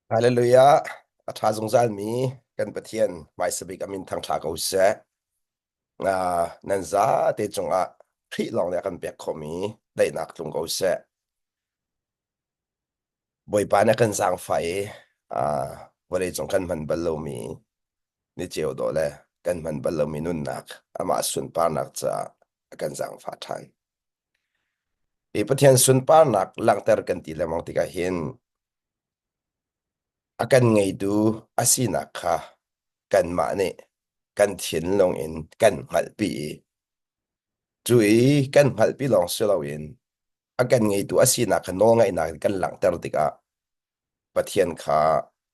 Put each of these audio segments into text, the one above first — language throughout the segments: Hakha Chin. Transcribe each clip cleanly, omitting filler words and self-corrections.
Hallelujah. A ṭha zungzalmi kan Pathian hmaisabik amin thangṭha ko seh. Nan zate cungah Khrih lawng nih a kan pek khomi daihnak tlung ko seh. Bawipa nih a kan zaangfah i vawleicung kan hman bal lomi ni ceu dawh le kan hman bal lomi nunnak amah sunparnak caah a kan zaangfah ṭhan. Hi Pathian sunparnak langhter kan ti lengmang tikah hin a kan ngeitu a sinak kha kanmah nih kan thinlung in kan hngalhpi i cu i kan hngalhpi lawng si loin a kan ngeitu a sinak kha nawlngaihnak in kan langhter tikah Pathian kha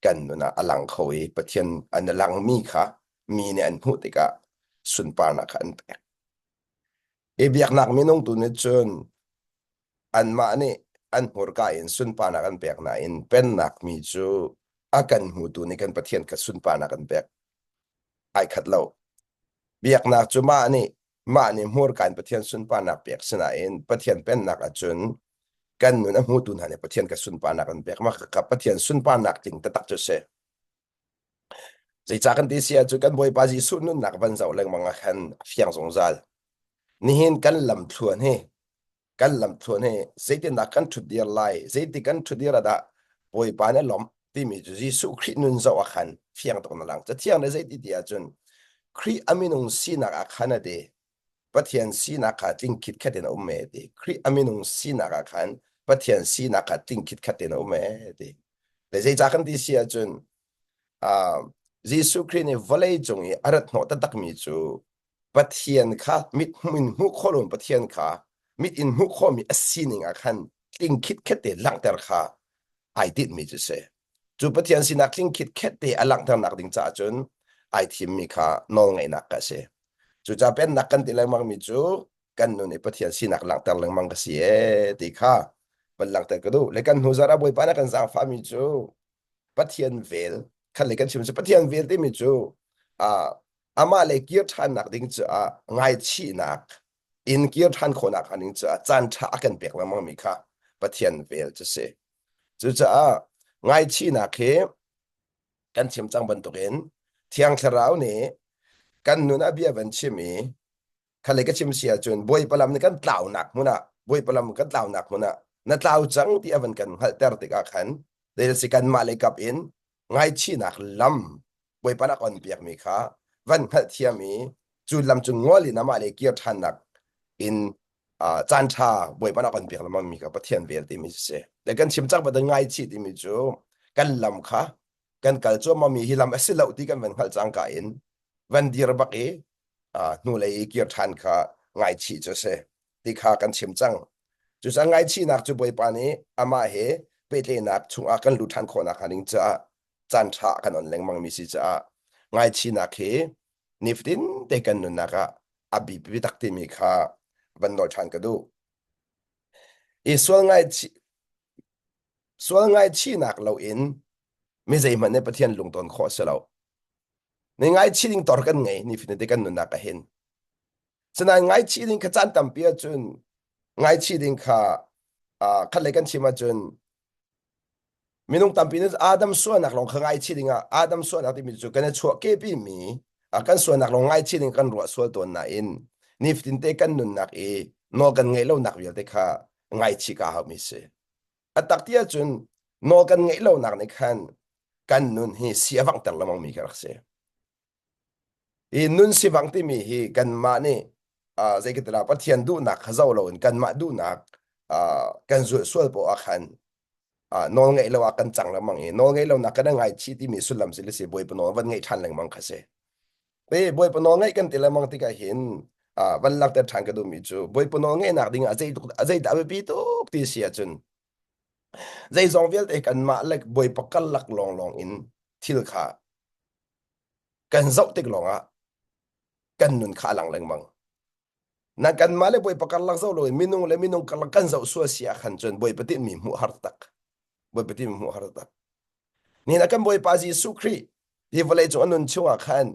kan nun ah a lang kho i Pathian an a langmi kha mi nih an hmuh tikah sunparnak kha an pek. Hi biaknak minung tu nih cun anmah nih an hmurka in sunparnak an pek nain pennak mi cu a kan hmutu nih kan Pathian kha sunparnak an pek. Ai khat lo. Biaknak cu mah nih mah nih hmurka in Pathian sunparnak pek sinain Pathian pennak ahcun kan nun a hmutu hna nih Pathian kha sunparnak an pek. Mah kha Pathian sunparnak tling taktak cu si. Zeicah kan ti si ahcun kan Bawipa Jesuh nunnak van zoh lengmang ah khan a fiang zungzal. Nihin kan lamthluan hi kan lamthluan hi zeitindah kan ṭhutdir lai, zeiti kan ṭhutdir ah dah Bawipa nih a lawmh timi cu Jesuh Khrih nun zoh ah khan fiang tuk na lang. Cathiang nih zeiti ti ahcun Khrih a minung sinak ah khan a ti. Pathian sinak kha tling khitkhat in a um e ti. Khrih a minung sinak ah khan Pathian sinak kha tling khitkhat in a um e ti. Le zeicah kan ti si ahcun uh, Jesuh Khrih nih vawlei cung i a rat hnawh taktakmi cu Pathian kha mit in hmuh khawh loin Pathian kha mit in hmuh khawhmi a sining ah khan tling khitkhet te langhter kha ai tinhmi cu si. Cu Pathian sinak tling khitkhet te a langhternak ding caah cun ai thimmi kha nawlngaihnak ka si. Cucaah pennak kan ti lengmangmi cu kan nun i Pathian sinak langhter lengmang ka si ee ti kha van langhter ka duh. Le kan hnu zarh ah Bawipa nih a kan zaangfahmi cu Pathian vel khan le kan chim cu Pathian vel timi cu uh, amah le kir ṭhannak ding caah ngaichihnak in kir ṭhan khawhnak ding caah caan ṭha a kan pek lengmangmi kha Pathian vel cu si. Cucaah ngaichihnak hi kan chim cang bantukin Thiang Thlarau nih kan nun ah bia van chim i khale ka chim si ahcun Bawipa lam nih kan tlaunak hmun ah Bawipa lam kan tlaunak hmun ah na tlau cang ti a van kan hngalhter tikah khan si kanmah lei kap in ngaichihnak lam Bawipa rak on piakmi kha van hngalhthiam i cu lam cu ngol in amah le kir ṭhannak in caan ṭha Bawipa rak on piak lengmang mi kha Pathian vel timi si. Le kan chim cang bantuk ngaichih timi cu kan lam kha kan kal cuahmah mi hi lam a si lo ti kan van hngalh cangka in van dir bak i hnulei i kir ṭhan kha ngaichih cu a si ti kha kan chim cang. Cucaah ngaichihnak cu Bawipa nih amah he pehtlaihnak chungah kan luh ṭhan khawhnak hnga ding caah caan ṭha kan on lengmang mi si caah ngaichihnak hi nifatin te kan nunnak ah a biapi tak timi kha van nawl ṭhan ka duh. I sual ngaichih sual ngaichihnak loin mi zeihmanh nih Pathian lungton khawh a si lo. Ni ngaichih ding tor kan ngei nifatin te kan nunnak ah hin. Sinain ngaichih ding kha caan tampi ahcun ngaichih ding kha uh, khat lei kan chim ahcun Minung tampi nih Adam sualnak lawng kha ngaichih dingah Adam sualnak timi cu kan i chuahkehpi mi kan sualnak lawng ngaichih ding kan ruah sual tawn nain nifatin te kan nunnak i nawl kan ngeih lonak vialte kha ngaichih ka haumi si. A tak ti ahcun nawl kan ngeih lonak nih khan kan nun hi si a vanghter lengmang mi kha rak si. Hi nun sivang timi hi kanmah nih uh, zeikhatilah Pathian duhnak kha zoh loin kanmah duhnak uh, kan zulh sual poah ah khan uh, nawl ngeih lo ah kan cang lengmang i nawl ngeih lonak kan ngaihchih timi sullam si le si Bawipa nawl van ngeih ṭhan lengmang kha si. Te Bawipa nawl ngeih kan ti lengmang tikah hin uh, van langhter ṭhan ka duhmi cu Bawipa nawl ngeihnak ding ah zeitluk zeidah a biapi tuk ti si ahcun zeizong vialte kanmah le Bawipa karlak lawnglawng in thil kha kan zoh tik lawngah kan nun kha a lang lengmang. Na kanmah le Bawipa karlak zoh loin minung le minung karlak kan zoh sual si ah khan cun Bawipa tinhmi hmuh har tak. Bawipa tinhmi hmuh har tak. Nihin ah kan Bawipa Jesuh Khrih hi vawlei cung a nun chungah khan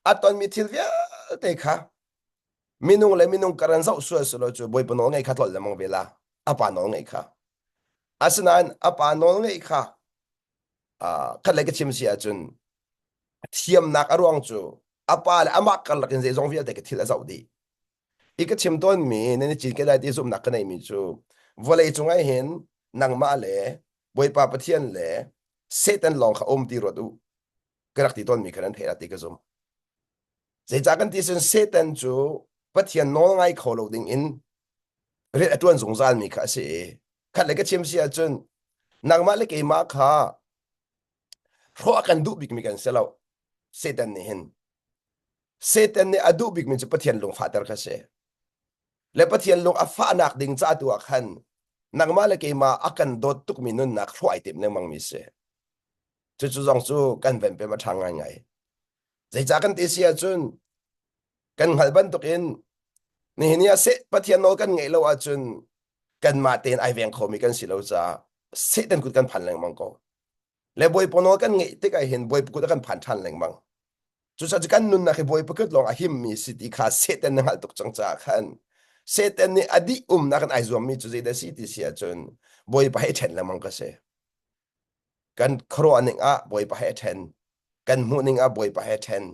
a tonmi thil vialte kha minung le minung kar an zoh sual silo cu Bawipa nawl ngei kha tlolh lengmang ve la. A pa nawl ngei kha. Asinain a pa nawl ngei kha. Khat lei ka chim si ahcun thiamnak a ruang cu a pa le amah karlak in zeizong vialte ka thil a zoh dih. I ka chim tawnmi nan i cinken lai ti zumhnak ka neihmi cu vawlei cungah hin nangmah le Bawipa Pathian le Satan lawng kha um ti ruat u. Ka rak ti tawnmi kha nan theih la ti ka zumh. Zeicah kan ti cun Satan cu Pathian nawl ngai kho lo ding in rian a ṭuan zungzalmi kha a si i khat le ka chim si ahcun nangmah le keimah kha hrawh a kan duh bikmi kan si lo. Satan nih hin Satan nih a duh bikmi cu Pathian lung fahter kha si. Le Pathian lung a fahnak ding ca tu ah khan nangmah le keimah a kan dawt tukmi nunnak hrawh ai tim lengmangmi si. Cucu zong cu kan venpem a ṭha ngaingai. Zeicah kan ti si ahcun kan hngalh bantukin nihin ni ah seh Pathian nawl kan ngeih lo ahcun kanmah tein ai veng khomi kan si lo caah Satan kut kan phan lengmang ko. Le Bawipa nawl kan ngeih tik ah hin Bawipa kut a kan phan ṭhan lengmang. Cucaah cu kan nunnak hi Bawipa kut lawng a himmi si ti kha Satan na hngalh tuk cang caah khan Satan nih a dih umnak in ai zuammi cu zeidah si ti si ahcun Bawipa he i ṭhen lengmang ka si. Kan khuaruah ning ah Bawipa he ṭhen. Kan hmuh ning ah Bawipa he ṭhen.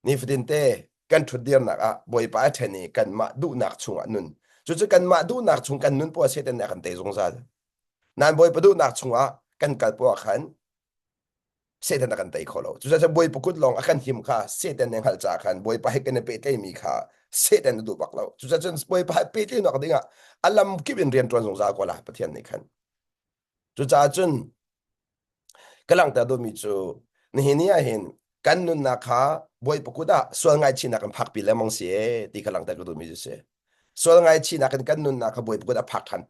Nifatin te kan ṭhutdirnak ah Bawipa a ṭhen i kanmah duhnak chungah nun. Cucu kanmah duhnak chung kan nun poah Satan nih a kan tei zungzal. Nain Bawipa duhnak chungah kan kal poah khan Satan a kan tei kho lo. Cucaah Bawipa kut lawng a kan him kha Satan nih hngalh caah khan Bawipa he kan i pehtlaimi kha Satan a duh bak lo. Cucaah cun Bawipa he pehtlaihnak dingah a lam kip in rian ṭuan zungzal ko la Pathian nih khan. Cucaah cun ka langhter duhmi cu nihin ni ah hin kan nunnak kha Bawipa kut ah sual ngaihchihnak in phakpi lengmang si ee ti kha langhter ka duhmi cu si. Sual ngaihchihnak in kan nunnak kha Bawipa kut ah phak ṭhan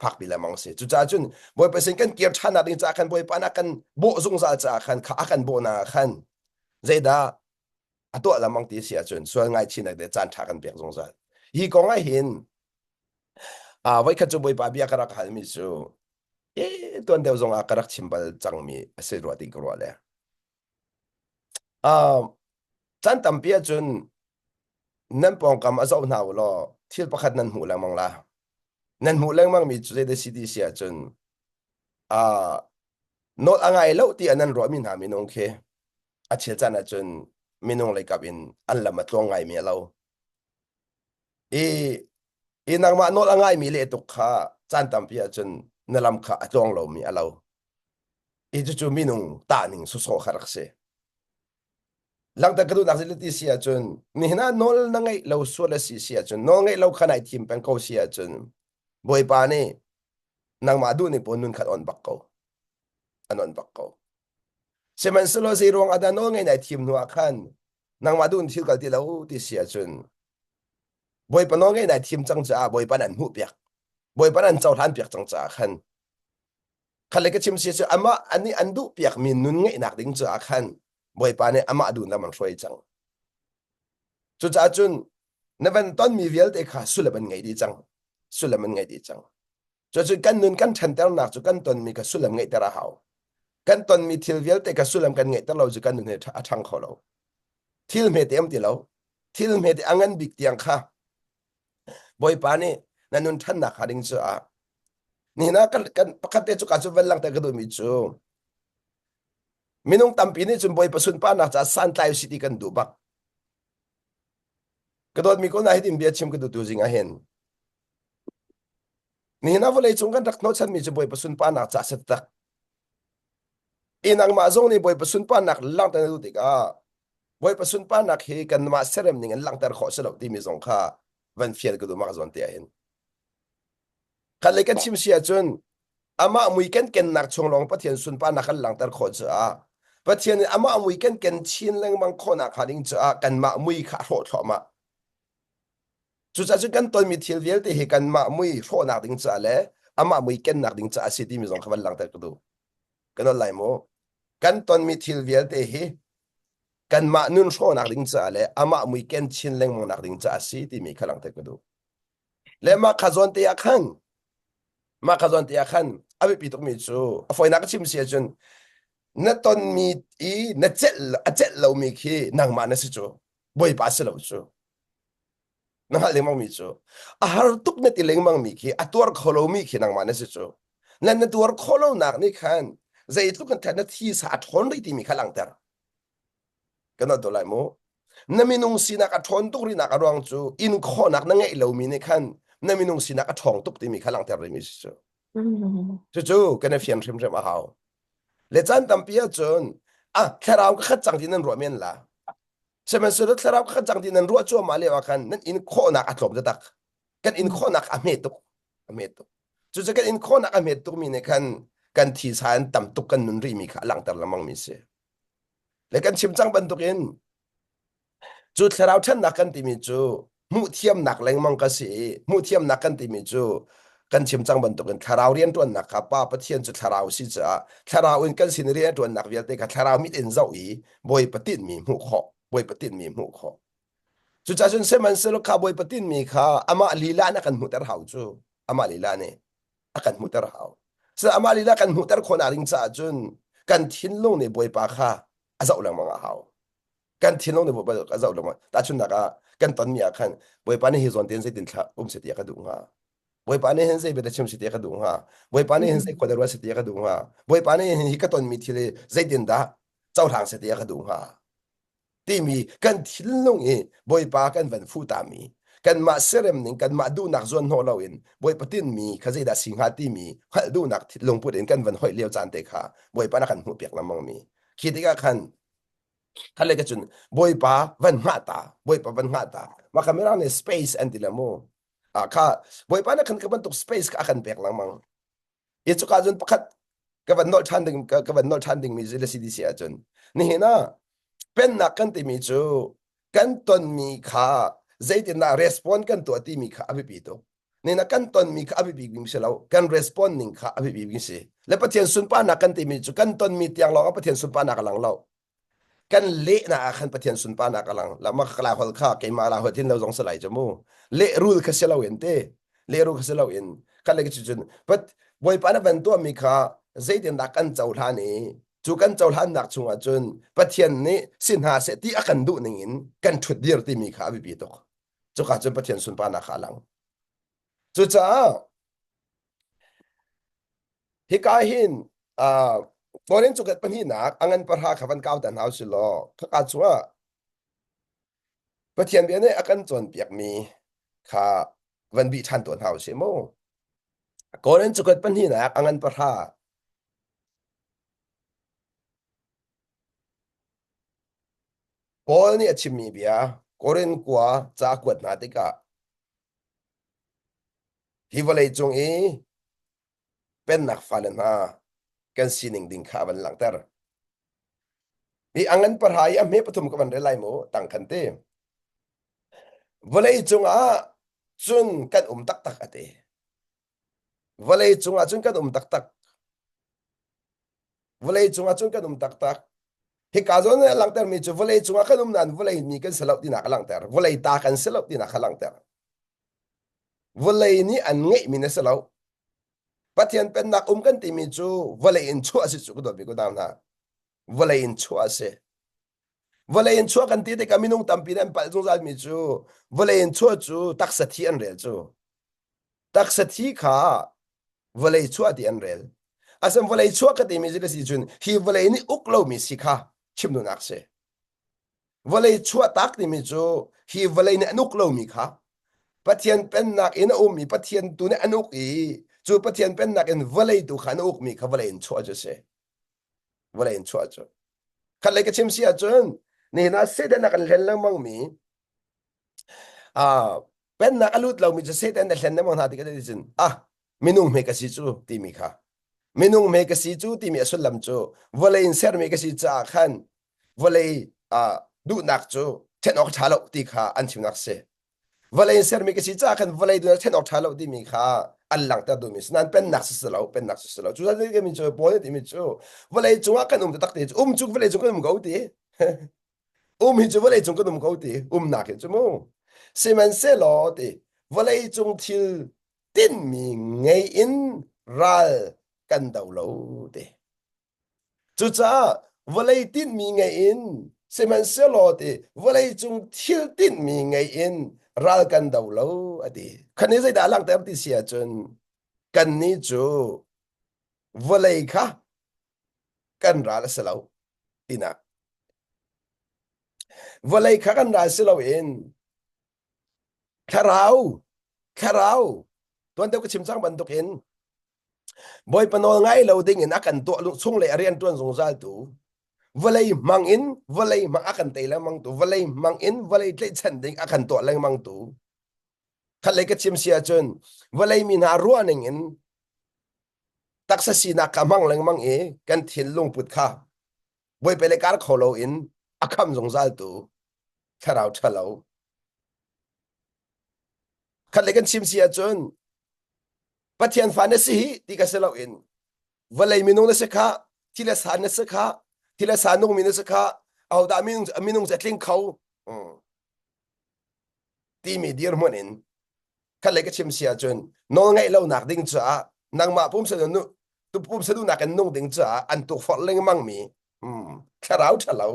phakpi lengmang si. Cucaah cun Bawipa sin kan kir ṭhannak ding caah khan Bawipa nih a kan bawh zungzal caah khan kha a kan bawhnak ah khan zeidah a tuah lengmang ti si ahcun sual ngaihchihnak le caan ṭha kan pek zungzal. Hi kong ah hin voikhat cu Bawipa bia ka rak halmi cu e tuan deuh zong ah ka rak chim bal cangmi a si rua ti ka ruah le. Caan tampi ahcun nan pawngkam a zoh hna u law thil pakhat nan hmuh lengmang la. Nan hmuh lengmangmi cu zeidah si ti si ahcun nawl a ngai lo tiah nan ruahmi hna minung khi a chel caan ahcun minung leikap in an lam a tluang ngaimi a lo. I i nangmah nawl a ngaimi le tuk kha caan tampi ahcun na lam kha a tluang lomi a lo. I cucu minung tahning sawsawh kha rak si. Langhter ka duhnak ti si ahcun nihin ah nawl na ngeih lo sual a si si ahcun nawl ngeih lo kha nai thim peng ko si ahcun Bawipa nih nangmah duh ning pawl nun khat on bak ko. An on bak ko. Sihmanhsehlaw zei ruang ah dah nawl ngeih nai thim hnu ah khan nangmah duh in thil kal ti lo ti si ahcun Bawipa nawl ngeih nai thim cang caah Bawipa nan hmuh piak. Bawipa nan cohlan piak cang caah khan khat le ka chim si cu amah anih an duh piakmi nun ngeihnak ding caah khan Bawipa nih amah duh lam an hruai cang. Cucaah cun na van tonmi vialte kha sullam an ngei dih cang. Sullam an ngei dih cang. Cucu kan nun kan ṭhanternak cu kan tonmi kha sullam ngeihter a hau. Kan tonmi thil vialte kha sullam kan ngeihter lo cu kan nun hi a ṭhang kho lo. Thil hmete um ti lo. Thil hmete a ngan bik tiang kha Bawipa nih na nun ṭhannak hnga ding cu ah nihin ah kan, kan pakhat te cu ka cu van langhter ka duhmi cu minung tampi nih cun Bawipa sunparnak caah santlai usih ti kan duh bak. Ka dawtmi ko na hitin bia chim ka duh tu zing ah hin nihin ah vawlei cung kan rak hnawhchanmi cu Bawipa sunparnak caah si tak. I nangmah zong nih Bawipa sunparnak langhter na duh tikah Bawipa sunparnak hi kanmah serem ning in langhter khawh si lo timi zong kha van fial ka duh mak zawn te ah hin. Khat lei kan chim si ahcun amah mui kan kennak chung lawng Pathian sunparnak kan langhter khawh caah Pathian nih amah mui kan ken chin lengmang khawhnak hnga ding caah kanmah mui kha a hrawh thluahmah. Cucaah cun kan tonmi thil vialte hi kanmah mui hrawhnak ding caah le amah mui kennak ding caah a si timi zong kha van langhter ka duh. Kan ol lai mu. Kan tonmi thil vialte hi kanmah nun hrawhnak ding caah le amah mui ken chin lengmang nak ding caah a si timi kha langhter ka duh. Le mah kha zawn te ah khan mah kha zawn te ah khan a biapi tukmi cu a fawinak ka chim si ahcun na tonmi i na celh a celh lomi khi nangmah na si cu bawipa si lo cu na hngalh lengmang mi cu a har tuk na ti lengmang mi khi a tuar kho lomi khi nangmah na si cu na na tuar khawh lonak nih khan. Zeitluk in na thi sa a ṭhawn rih timi kha langhter. Kan do lai mu. Na minung sinak a ṭhawn tuk rihnak a ruang cu in khawhnak na ngeih lomi nih khan na minung sinak a ṭhawng tuk timi kha langhter rihmi si cu. Cucu kan i fian hrimhrim a hau. Le caan tampi ahcun ah thlarau ka khat cang ti nan ruah men la. Sihmanhsehlaw thlarau ka khat cang ti nan ruah cuahmah lio ah khan nan in khawhnak a tlawm taktak. Kan in khawhnak a hme tuk. A hme tuk. Cucu kan in khawhnak a hmet tukmi nih khan kan thisa in tam tuk kan nun rihmi kha a langhter lengmang mi si. Le kan chim cang bantukin cu thlarau ṭhannak kan timi cu hmuhthiamnak lengmang ka si i hmuhthiamnak kan timi cu kan chim cang bantukin thlarau rianṭuannak kha Pa Pathian cu thlarau si caah thlarau in kan sin rianṭuannak vialte kha thlarau mit in zoh i Bawipa tinhmi hmuh khawh Bawipa tinhmi hmuh khawh Cucaah cun sihmanhsehlaw kha Bawipa tinhmi kha amah lila nih a kan hmuhter hau cu amah lila nih a kan hmuhter hau. Sihmanhsehlaw amah lila kan hmuhter khawhnak ding caah cun kan thinlung nih Bawipa kha a zoh lengmang a hau. Kan thinlung nih Bawipa a zoh lengmang. Tahchunhnak ah kan tonmi ah khan Bawipa nih hi zawn tein zeitin thla um seh ti a ka duh hnga. Bawipa nih hin zei bia chim seh ti a ka duh hnga. Bawipa nih hin zei khua ruat seh ti a ka duh hnga. Bawipa nih hin hi ka tonmi thil hi zeitin dah cohlang seh ti a ka duh hnga. Timi kan thinlung i Bawipa kan van fuh tami kanmah serem ning kanmah duhnak zuan hnawh loin Bawipa tinmi kha zeidah si hnga timi hngalh duhnak lungput in kan van hoih lio caan te kha Bawipa na kan hmuh piak lengmang mi khi tikah khan khan le ka cun Bawipa van hngah ta Bawipa van hngah ta mah kha mirang nih space an ti le mu ah kha Bawipa na khan ka bantuk space kha a kan pek lengmang i cuka cun pakhat ka van nolh ṭhan ding ka van nolh ṭhan dingmi cu le CDC ahcun nihin ah pennak kan timi cu kan tonmi kha zeitindah respond kan tuah timi kha a biapi tuk. Nihin ah kan tonmi kha a biapi bik si lo kan respond ning kha a biapi bik si. Le Pathian sunparnak kan timi cu kan tonmi tiang lawng ah Pathian sunparnak a lang lo. Kan lehnak ah khan Pathian sunparnak a lang. Lama ka la hol kha keimah la hol tin lo zong si lai cu mu. Lehrul kha si lo in te. Lehrul kha si lo in kan le cu cun but Bawipa na van tuahmi kha zeitindah kan cohlan i cu kan cohlannak chungah cun Pathian nih si hna seh ti a kan duh ning in kan ṭhut dir timi kha a biapi tuk. Cuka cun Pathian sunparnak kha a lang. Cucaah Hika hin uh, Korin cuket pahnihnak a ngan pahra kha van kau ta hna usih law khaka cungah Pathian bia nih a kan cawnpiakmi kha van bih ṭhan tuah hna usih mu. Korin cuket pahnihnak a ngan pahra Paul nih a chimmi bia Korin kua ca a kuat hna tikah hi vawlei cung i pennak fale hna kan sining ding kha a van langhter. Hi angan pahra i a hme pathum ka van rel lai mu tang khan te. Vawlei cungah cun kan um taktak a ti. Vawlei cungah cun kan um taktak. Vawlei cungah cun kan um taktak. Hika zawn nih a langhtermi cu vawlei cungah kan um nain vawlei mi kan si lo tinak a langhter. Vawlei ta kan si lo tinak a langhter. Vawlei nih an ngeihmi na si lo. Pathian pennak um kan timi cu vawlei in chuah a si cu ka dawtmi ku hna. Vawlei in chuah a si. Vawlei in chuah kan ti tikah minung tampi nih an palh zungzalmi cu vawlei in chuah cu taksa thi an rel cu. Taksa thi kha vawlei chuah ti an rel. Asan vawlei chuah ka timi cu si cun hi vawlei nih uk lomi si kha chim duhnak si. Vawlei chuahtak timi cu hi vawlei nih an uk lomi kha Pathian pennak in a ummi Pathian tu nih an uk i cu Pathian pennak in vawlei tu kha an ukmi kha vawlei in chuah cu a si. Vawlei in chuah cu. Khat lei ka chim si ahcun nihin ah Satan a kan hlen lengmang mi ah pennak a lut lomi cu Satan a hlen lengmang hna ti ka ti cun ah minung hme ka si cu timi kha minung hme ka si cu timi a sullam cu vawlei in sermi ka si caah khan vawlei uh, duhnak cu ṭhen awk ṭha lo ti kha an chimnak si. Vawlei in sermi ka si caah khan vawlei duhnak ṭhen awk ṭha lo timi kha an langhter duhmi si. Nain pennak si si lo, pennak si si lo. Cu mi cu Paul nih timi cu vawlei cungah kan um taktak ti cu um cu vawlei cung kan um ko ti. um hi cu vawlei cung kan um ko ti. Umnak hi cu mu. Sihmanhsehlaw ti vawlei cung thil tinmi ngei in ral kan do lo ti. Cucaah vawlei tinhmi ngei in sihmanhsehlaw ti vawleicung thil tinhmi ngei in ral kan do lo a ti. Khan hi zeidah a langhter ti si ahcun kannih cu vawlei kha kan ral a si lo tinak. Vawlei kha kan ral si loin thlarau thlarau tuan deuh ka chim cang bantukin Bawipa nawl ngai lo ding in a kan tuah chung le a rian ṭuan zungzal tu vawlei hmang in vawlei hmang a kan tei lengmang tu vawlei hmang in vawlei tlaihchan ding a kan tuah lengmang tu khat lei ka chim si ahcun vawlei mi hna ruah ning in taksa sinak kha hmang lengmang i kan thinlung put kha Bawipa le kar kho loin a kham zungzal tu thlarau ṭhalo khat le kan chim si ahcun Pathian fa na si hi ti ka si loin vawlei minung na si kha thi le sa na si kha thi le sa nungmi na si kha ahodah minung minung cu a tling kho timi dirhmun in khat le ka chim si ahcun nawl ngeih lonak ding caah nangmah pumsa nu tu pumsa duhnak in nung ding caah an tukforh lengmang mi thlarau ṭhalo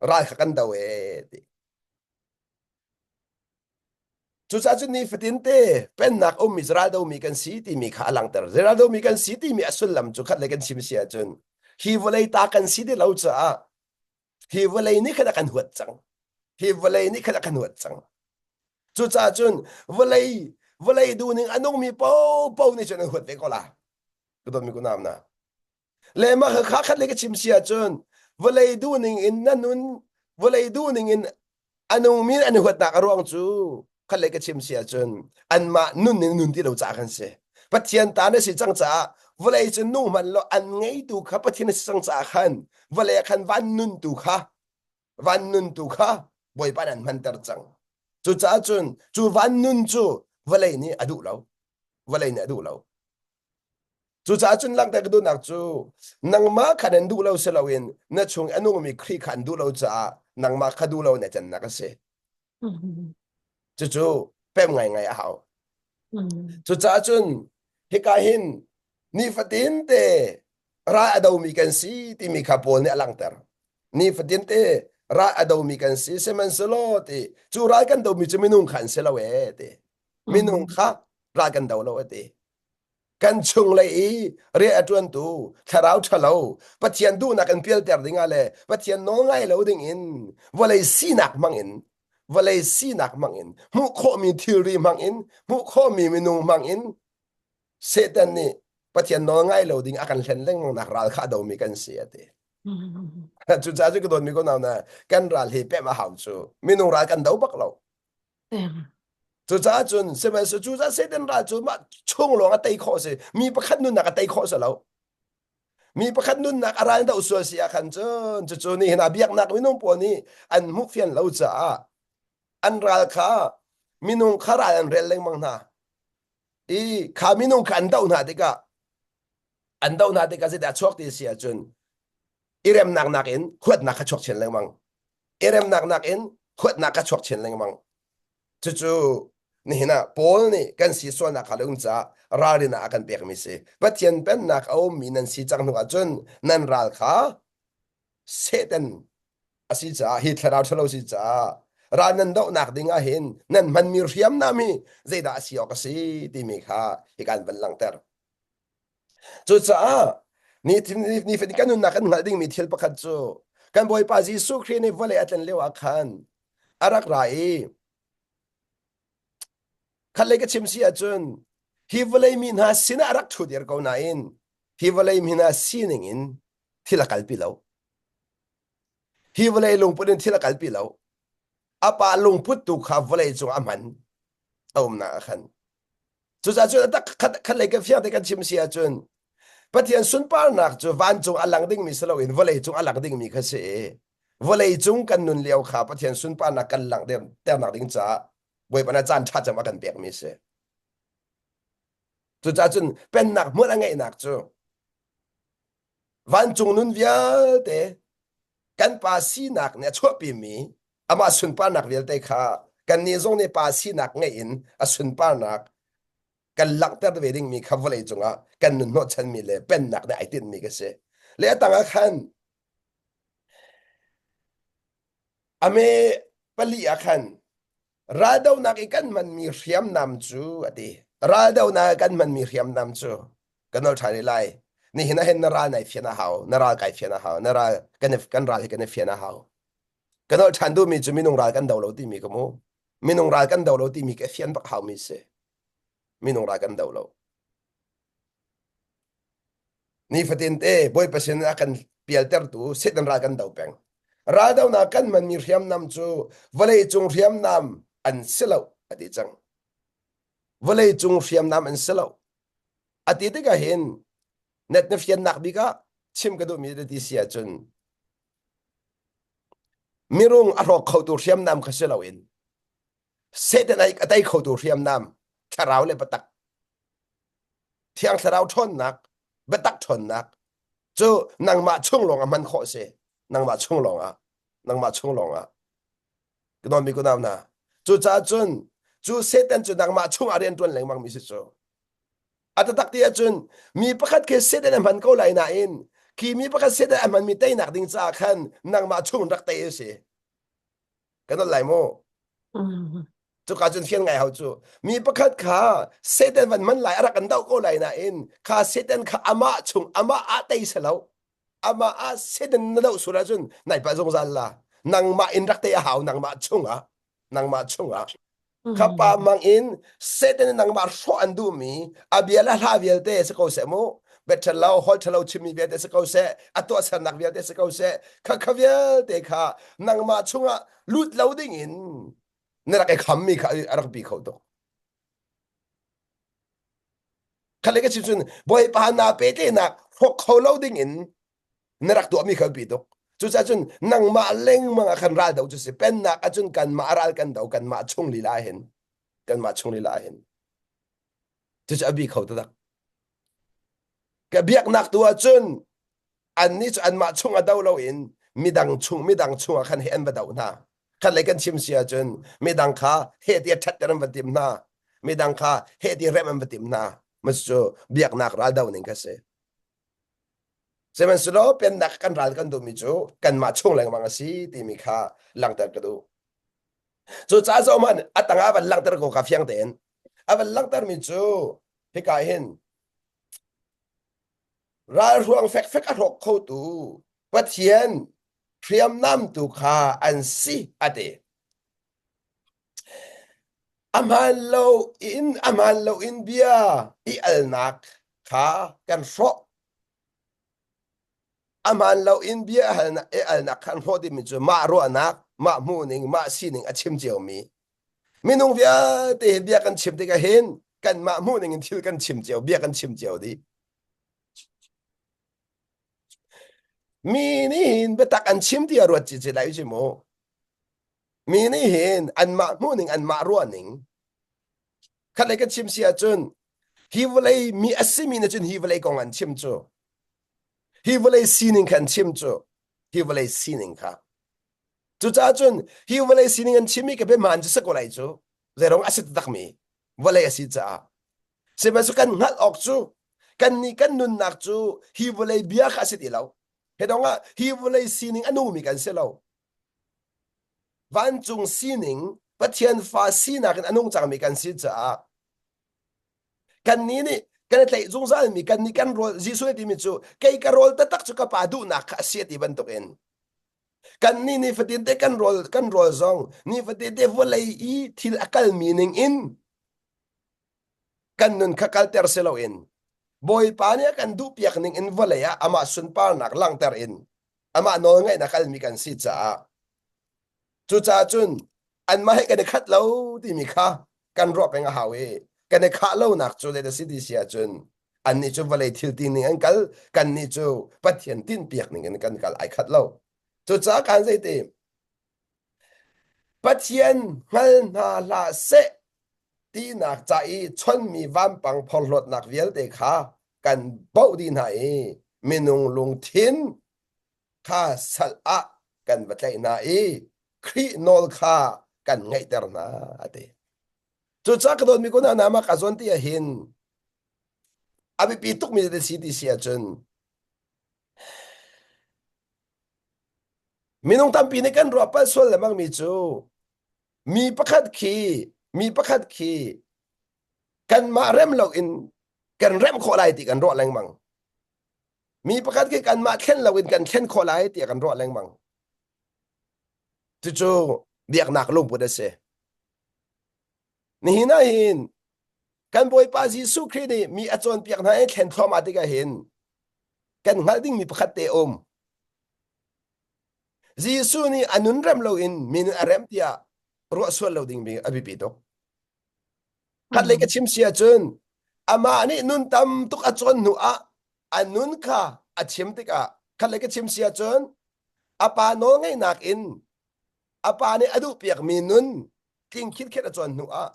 ral kha kan do e ti. Cucaah cun nifatin te pennak ummi ral domi kan si timi kha a langhter. Ral domi kan si timi a sullam cu khat le kan chim si ahcun hi vawlei ta kan si ti lo caah hi vawlei nih khan a kan huat cang. Hi vawlei nih khan a kan huat cang. Cucaah cun vawlei vawlei duhning a nungmi paohpaoh nih cun an huat ve ko la. Ka dawtmi kunam na. Le mah kha khat le ka chim si ahcun vawlei duhning in na nun vawlei duhning in a nungmi an i huatnak a ruang cu khat le ka chim si ahcun anmah nun ning nun ti lo caah kan si. Pathian ta na si cang caah vawlei cu nung hmanh law an ngeitu kha Pathian na si cang caah khan vawlei ah khan van nun tu kha van nun tu kha Bawipa nih an hmanter cang. Cucaah cun cu van nun cu vawlei nih a duh lo. Vawlei nih a duh lo. Cucaah cun langhter ka duhnak cu nangmah kha nan duh lo si loin na chung a nungmi Khrih kha an duh lo caah nangmah kha duh lo na cannak a si. Cucu pem ngaingai a hau. Cucaah cun hika hin nifatin te ral a domi kan si timi kha Paul nih a langhter. Nifatin te ral a domi kan si sihmanhsehlaw ti cu ral kan domi cu minung kha an si lo ee ti. Minung kha ral kan do lo a ti. Kan chunglei i rian a ṭuantu thlarau ṭhalo Pathian duhnak in pialter dingah le Pathian nawl ngai lo dingin vawlei sinak hmangin vawlei sinak hmangin hmuh khawhmi thilri hmangin hmuh khawhmi minung hmangin Satan nih Pathian nawl ngai lo ding a kan hlen lengmangnak ral kha a domi kan si a ti. Cucaah cu ka dawtmi ko nau na kan ral hi pemh a hau cu minung ral kan do bak lo. Cucaah cun sihmanhsehlaw cucaah Satan ral cu mah chung lawng a tei khawh si. Mi pakhat nunnak a tei khawh si lo. Mi pakhat nunnak a ral doh sual si ah khan cun cucu nih hin a biaknak minung pawl nih an hmuh fian lo caah an ral kha minung kha ral an rel lengmang hna. I kha minung kha an doh hna tikah an doh hna tikah zeidah a chuak ti si ahcun i remnak nakin huatnak kha chuak chin lengmang. I remnak nakin huatnak kha chuak chin lengmang. Cucu nihin ah Paul nih kan si sualnak kha lung caah ralrin ah a kan pekmi si. Pathian pennak a ummi nan si cang hnu ahcun nan ral kha Satan a si caah hi thlarau ṭhalo si caah ral nan dohnak ding ah hin nan hmanmi hriamnam hi zeidah a si awk a si timi kha hi kan van langhter. Cucaah nifatin kan nunnak kan hngalh dingmi thil pakhat cu kan Bawipa Jesuh Khrih nih vawlei a tlen lio ah khan a rak ra i khatlei ka chim si ahcun hi vawlei mi hna sinah a rak ṭhu dir ko nain hi vawlei mi hna sining in thil a kalpi lo. Hi vawlei lungput in thil a kalpi lo. A pa lungput tu kha vawlei cung a hman a umnak ah khan. Cucaah cun tak khat khat lei kan fiang te kan chim si ahcun Pathian sunparnak cu vancung a lang dingmi si loin vawlei cung a lang dingmi kha si i vawlei cung kan nun lio kha Pathian sunparnak kan langhternak ding caah Bawipa nih caan ṭha cem a kan pekmi si. Cucaah cun pennak hmual a ngeihnak cu vancung nun vialte kan pa sinak nih a chuahpimi amah sunparnak vialte kha kannih zong nih pa sinak ngeih in a sunparnak kan langhter ve dingmi kha vawlei cungah kan nun hnawhchanmi le pennak nih ai tinhmi ka si. Le a tangah khan ame pali ah khan raldonak i kan hmanmi hriamnam cu a ti. Raldonak i kan hmanmi hriamnam cu kan nol ṭhan lai. Nihin ah hin na ral nai fian a hau, na ral kai fian a hau, na ral kan kan ral hi kan i fian a hau. Kan holh ṭhan duhmi cu minung ral kan do lo timi ka mu. Minung ral kan do lo timi ka fian bak haumi si. Minung ral kan do lo. Nifatin te Bawipa sin a kan pialtertu Satan ral kan do peng. Raldonak kan hmanmi hriamnam cu vawlei cung hriamnam an si lo a ti cang. Vawlei cung hriamnam an si lo. A ti tikah hin net na fiannak bik ah chim ka duhmi na ti si ahcun mirung a hrawk khotu hriamnam kha si loin Satan a tei khotu hriamnam thlarau le biatak thiang thlarau ṭhawnnak biatak ṭhawnnak cu nangmah chung lawng ah hman khawh si nangmah chung lawng ah nangmah chung lawng ah ka mi kunau hna cucaah cun cu Satan cu nangmah chung ah rian ṭuan lengmang mi si cu a taktak ti ahcun mi pakhat khi Satan a hman ko lai nain khi mi pakhat Satan a hmanmi teinak ding caah khan nangmah chung rak tei a si kan ol lai mu cuka cun fian ngai hau cu mi pakhat kha Satan van man lai a rak kan doh ko lai nain kha Satan kha amah chung amah ah tei se lo amah ah Satan na doh sur ahcun nai pa zungzal la nangmah in rak tei a hau nangmah chungah nangmah chungah kha pa mang in Satan nangmah hrawh an duhmi a bia le hla vialte si ko seh mu bet lo hol ṭhalo chimmi vialte si ko seh a tuahsernak vialte si ko seh kha kha vialte kha nangmah chungah lut lo ding in na rak i khammi kha a rak bi kho tuk khale ka chim cun bawipa na pehtlaihnak hrawk kho lo ding in na rak tuahmi kha bi tuk cucaah cun nangmah lengmang ah khan ral do cu si pennak ahcun kanmah ral kan do kanmah chung lila hin kanmah chung lila hin cucu a bi kho taktak ka biaknak tu ahcun annih cu anmah chung a do loin midang chung midang chungah khan he an va do hna khat lei kan chim si ahcun midang kha he ti ṭhatter an va tim hna midang kha he ti rem an va tim hna mas cu biaknak ral do ning kha si Sihmanhsehlaw pennak kan ral kan duhmi cu kanmah chung lengmang a si timi kha langhter ka duh. Cucaah zohhmanh a tangah van langhter ko ka fiang tein. A van langhtermi cu hika hin ralhruang fekfek a hrawk khotu Pathian hriamnam tu kha an si a ti. A hmaan lo in a hmaan lo in bia i alnak kha kan hrawh. A hmaan lo in bia halnak i alnak kha an hrawh timi cu mah ruahnak, mah hmuhning, mah sining a chim ciomi. Minung vialte hi bia kan chim tikah hin kanmah hmuhning in thil kan chim cio, bia kan chim cio dih. Mi nih hin biatak an chim ti a ruat cicit lai u mu. Mi nih hin anmah hmuhning anmah ruahning khat lei kan chim si ahcun hi vawlei mi a simi nih cun hi vawlei kong an chim cu hi vawlei sining kha an chim cu hi vawlei sining kha cucaah cun hi vawlei sining an chimmi ka biahmaan cu si ko lai cu zeirong a si takmi vawlei a si caah sihmanhsehlaw kan hngalh awk cu kannih kan nunnak cu hi vawlei bia kha a si ti lo he dong ah hi vawlei sining a nungmi kan si lo Vancung sining Pathian fa sinak in a nung cangmi kan si caah kannih nih kan i tlaih zungzalmi kannih kan rawl Jesuh nih timi cu kei ka rawl taktak cu ka pa duhnak kha a si a ti bantukin kannih nifatin te kan rawl kan rawl zong nifatin te vawlei i thil a kalmi ning in kan nun kha kalter si loin Bawipa nih a kan duhpiak ning in vawlei ah amah sunparnak langhter in amah nawlngaihnak kalmi kan si caah cucaah cun anmah he kan i khat lo timi kha kan ruah peng a hau i kan i khah lonak cu zei si ti si ahcun annih cu vawlei thil ti ning an kal kannih cu Pathian tinhpiak ning in kan kal ai khat lo cucaah kan zeiti Pathian hngal hna hlah seh tinak ca i chonmi vampang phorhlawtnak vialte kha kan baoh dih hna i minung lungthin kha sal ah kan va tlaih hna i Khrih nawl kha kan ngaihter hna a ti. Cucaah ka dawtmi kun hna mah ka zawn ti ahhin a biapi tukmi na si ti si ahcun Minung tampi nih kan ruah palh sual lengmang mi cu mi pakhat khi mi pakhat khi kanmah rem loin kan remh khawh lai ti kan ruah lengmang. Mi pakhat khi kanmah thlen loin kan thlen khawh lai tiah kan ruah lengmang. Cucu biaknak lungput a si. Nihin ah hin kan Bawipa Jesuh Khrih nih mi a cawnpiak hna i thlen thluahmah tikah hin kan hngalh dingmi pakhat te um. Jesuh nih a nun rem loin mi nun a rem tiah ruah sual lo dingmi a biapi tuk. Khatlei ka chim si ahcun amah nih nun tam tuk a cawn hnu ah a nun kha a chim tikah khatlei ka chim si ahcun a pa nawlngeihnak in a pa nih a duhpiakmi nun tling khitkhet a cawn hnu ah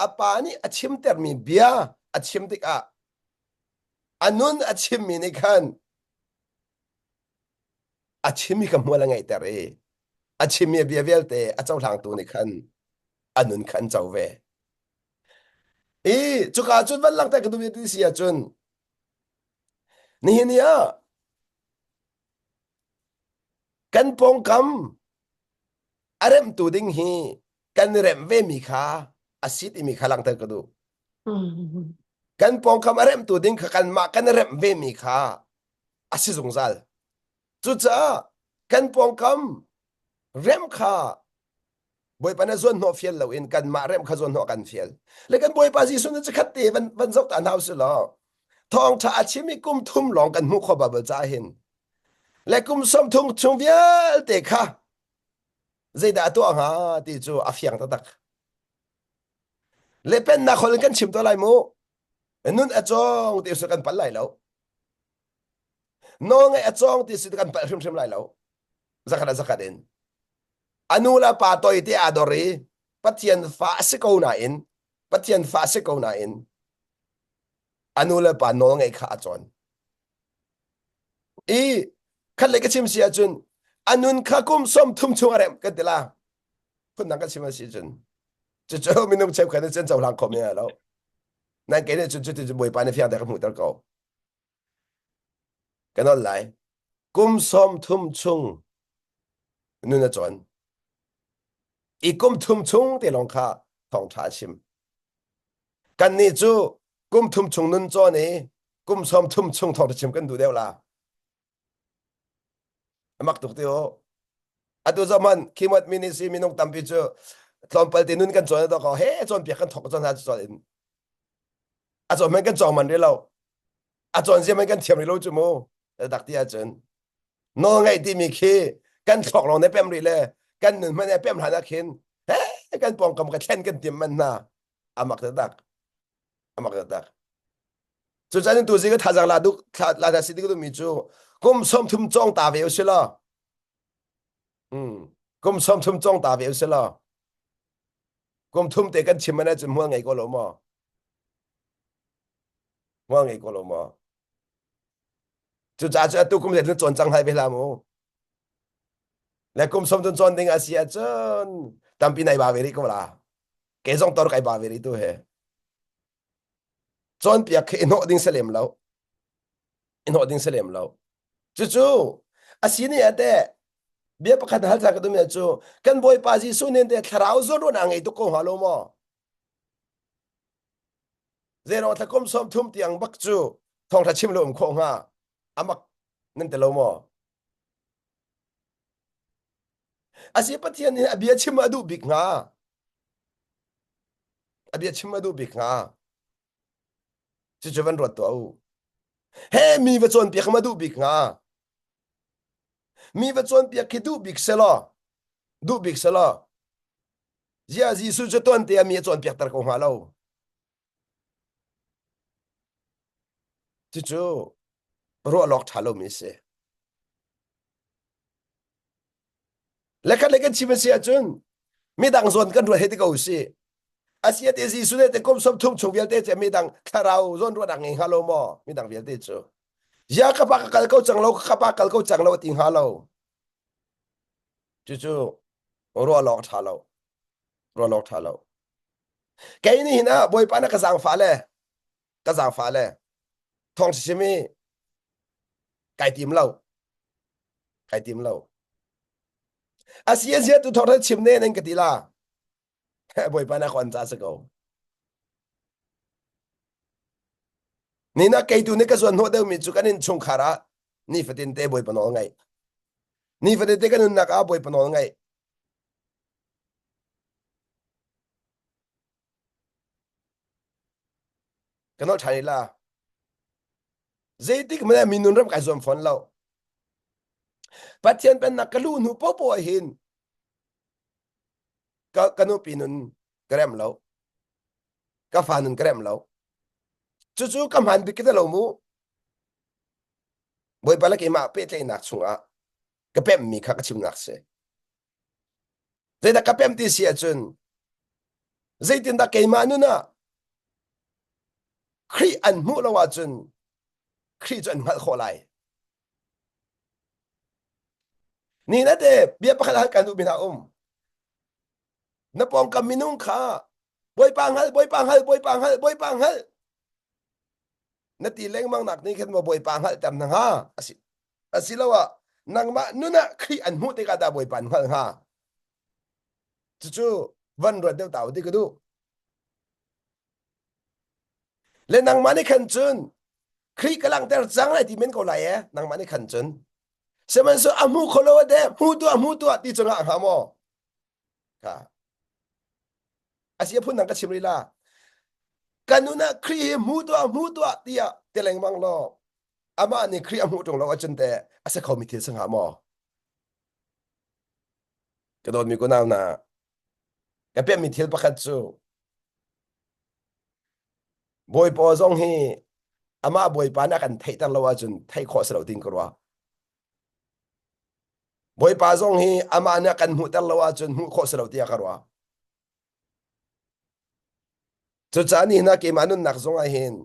a pa nih a chimtermi bia a chim tikah a nun a chimmi nih khan a chimmi kha hmual a ngeihter i a chimmi a bia vialte a cohlangtu nih khan a nun kha an co ve. I cuka cun van langhter ka duh ti si ahcun nihin ni ah kan pawngkam a remhtu ding hi kan i remh ve mi kha a si timi kha langhter ka duh. Kan pawngkam a remhtu ding kha kanmah kan i remh ve mi kha a si zungzal. Cucaah kan pawngkam remh kha Bawipa na zuan hnawh fial loin kanmah remh kha zuan hnawh kan fial. Le kan Bawipa Jesuh na chikkhat te van van zoh ta hna usih law thawngṭha a chim i kum thum lawng kan hmuh khawh Bible ca hin le kum 30 chung vialte kha zeidah a tuah hnga ti cu a fiang taktak. Le pennak hol in kan chim to lai mu. Nun a cawng ti su kan pal lai lo. Nawlngaih a cawng ti su kan palh hrimhrim lai lo. Zakhat a zakhat in. A nu le pa toi te aa dor i Pathian fa a si ko nain Pathian fa a si ko nain a nu le pa nawl ngeih kha a cawn. I khat le ka chim si ahcun a nun kha kum 30 chung a remh kan ti la. Phundang ka chim a si cun cucu minung cheukhat nih cun cohlang kho mi lo. Nan kei nih cun cuti cu Bawipa nih fiang te ka hmuhter ko. Ka nawl lai. Kum 30 chung nun a cawn. I kum thum chung te lawng kha thawngṭha a chim. Kannih cu kum thum chung nun cawn i kum 30 chung thawngṭha chim kan duh deuh la. A mak tuk ti u. Atu zaman khimot ministry minung tampi cu tlawmpal te nun kan cawn ko he cawnpiak kan thawk cawn hna cu in a cawn man kan cawng man rih lo a cawn zia man kan thiam rih lo cu mu dak ti ahcun nawl ngaih timi khi kan thluak lawng ne pem rih le kan nun hmanh ne pem hlan ah khin he kan pawngkam ka thlen kan tim man hna amak taktak amak taktak cucaan tu zi ka thazang la duk la da si dik mi cu kum 30 cong ta ve usih law kum 30 cong ta ve usih law kum thum te kan chim mana cun hmual ngei ko lo maw hmual ngei ko lo maw cucaah cu atu kum zetin cawn cang hai ve hlah mu le kum som cun cawn ding a si ahcun tampi nai ba ve rih ko la kei zong tor kai ba ve rih tu he cawnpiak khi i hnawh ding si lem lo i hnawh ding si lem lo cucu a si ni ah teh bia pakhat hal ka dum cu kan bawipa Jesuh nih te thlarau zawn a ngei tuk ko hnga lo maw Zeirong thla kum 30 tiang bak cu thawngtha chim lo um khawh hnga amak nan ti lo maw Asi Pathian nih a bia chim a duh bik hnga a bia chim a duh bik hnga cucu van ruat tuah u he mi va cawnpiak ma duh bik hnga mi va cawnpiak khi duh bik selaw duh bik selaw zia Jesuh cu tuan te ah mi a cawnpiak ter ko hnga lo cucu ruah lawk ṭha lomi a si Lekhat le kan chim a si ahcun midang zawn kan ruat he ti ko usih. Asia te Jesuh nih te kum 30 chung vialte cu midang thlarau zawn ruahnak ngei hnga lo maw? Midang vialte cu. Ya ka pa ka kal ko cang lo, ka pa kal ko cang lo ti hnga lo. Cucu ruah lawk ṭha lo. Ruah lawk ṭha lo. Kei nih hin ah Bawipa na ka zaangfah le ka zaangfah le thawng chim i kai tim lo. Kai tim lo. A si a zia tu thawng chim ne nan ka ti la. Bawipa na kon ca si ko. Ni na kei tu nih ka zuan hnawh deuh mi cu kan in chungkhar ah. Nifatin te Bawipa nawl ngaih. Nifatin te kan nunnak ah Bawipa nawl ngaih. Kan nawl ṭhan la. Zeitik hmanh ah mi nun ram kai zuam fawn lo. Pathian pennak ka luh hnu popoh ah hin ka, ka nupi nun ka rem lo. Ka fa nun ka rem lo. Cucu ka hmaan bik ka lo mu. Bawipa le keimah pehtlaihnak chungah ka pemhmi kha ka chimnak si. Zeidah ka pemh ti si ahcun zeitindah keimah nun ah Khrih an hmuh lo ahcun Khrih cu an hngalh khawh lai. Ni na te bia pakhat hal kan duhmi hna um. Na pawngkam minung kha Bawipa hngal, Bawipa hngal, Bawipa hngal, Bawipa hngal na ti lengmang nak nih khan maw Bawipa hngalhter hna hnga? Asi asiloah nangmah nun ah Khrih an hmuh tikah dah Bawipa an hngalh hnga? Cucu van ruat deuh ta u ti ka duh. Le nangmah nih khan cun Khrih ka langhter cang lai ti men ko lai e nangmah nih khan cun sihmanhsehlaw a hmu kho lo de hmu tuah hmu tuah ti cungah hnga maw Ka asi a phun dang ka chim rih la. Kan nun ah Khrih hi hmu tuah hmu tuah tiah ti lengmang law amah nih Khrih a hmuh ṭung lo ahcun teh a si khomi thil si hnga maw? Ka dawtmi kunau hna, ka piahmi thil pakhat cu Bawipa zong hi amah Bawipa nih a kan theihter lo ahcun theih khawh si lo ding ka ruah. Bawipa zong hi amah nih a kan hmuhter lo ahcun hmuh khawh si lo tiah ka ruah. Cucaah nihin ah keimah nunnak zong ah hin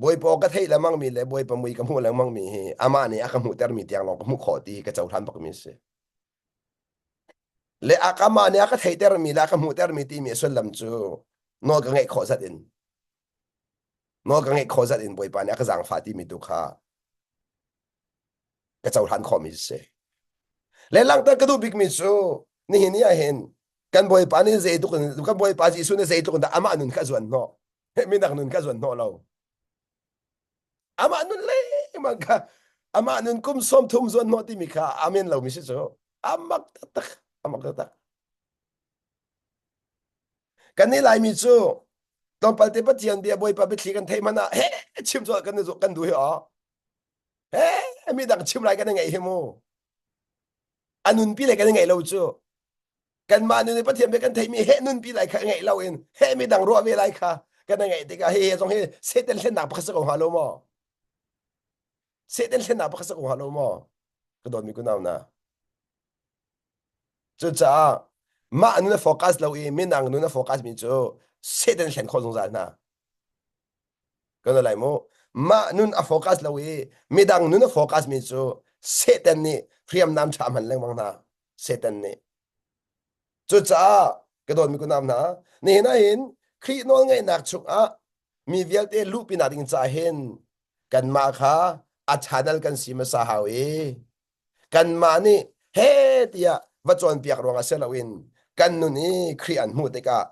Bawipa ka theih lengmang mi le Bawipa mui ka hmuh lengmang mi hi amah nih a ka hmuhter mi tiang lawng ka hmuh khawh ti hi ka cohlan bak mi a si. Le a amah nih a ka theihter mi le a ka hmuhter mi timi a sullam cu nawl ka ngeih khawh zat in nawl ka ngeih khawh zat in Bawipa nih a ka zaangfah timi tu kha ka cohlan khawhmi si. Le langhter ka duh bikmi cu nihin ni ah hin kan Bawipa nih zeitluk in kan Bawipa Jesuh nih zeitluk in dah amah nun kha a zuan hnawh. Midang nun kha a zuan hnawh lo. Amah nun lengmang kha amah nun kum 30 zuan hnawh timi kha amen lomi si cu. Amak taktak, amak taktak. Kan nih Laimi cu tlawmpal te Pathian bia Bawipa biathli kan theih hmanh ah he chim cu kan kan duh hi aw. He mi dang chim lai kan i ngaih hi mu. A nunpi le kan i ngaih lo cu. Kanmah nun i Pathian bia kan theihmi he nunpi lai kha ngaih lo in he mi dang ruah ve lai kha kan i ngaih tikah hi zong hi Satan hlennak pakhat si ko hnga lo maw? Satan hlennak pakhat si ko hnga lo maw? Ka dawtmi kunau na. Cucaah mah nun a focus lo i minang nun a focus mi cu Satan hlen khawh zungzal hna. Kan lai mu. Mah nun a focus lo i midang nun a focus mi cu Satan nih hriamnam ṭha hman lengmang hna. Satan nih. Cucaah ka dawtmi kunam hna, nihin ah hin Khrih nawlngeihnak chungah mi vialte luhpi nak ding caah hin kanmah kha a channel kan si hmasa hau i kanmah nih he tiah va cawnpiak ruangah si loin kan nun i Khrih an hmuh tikah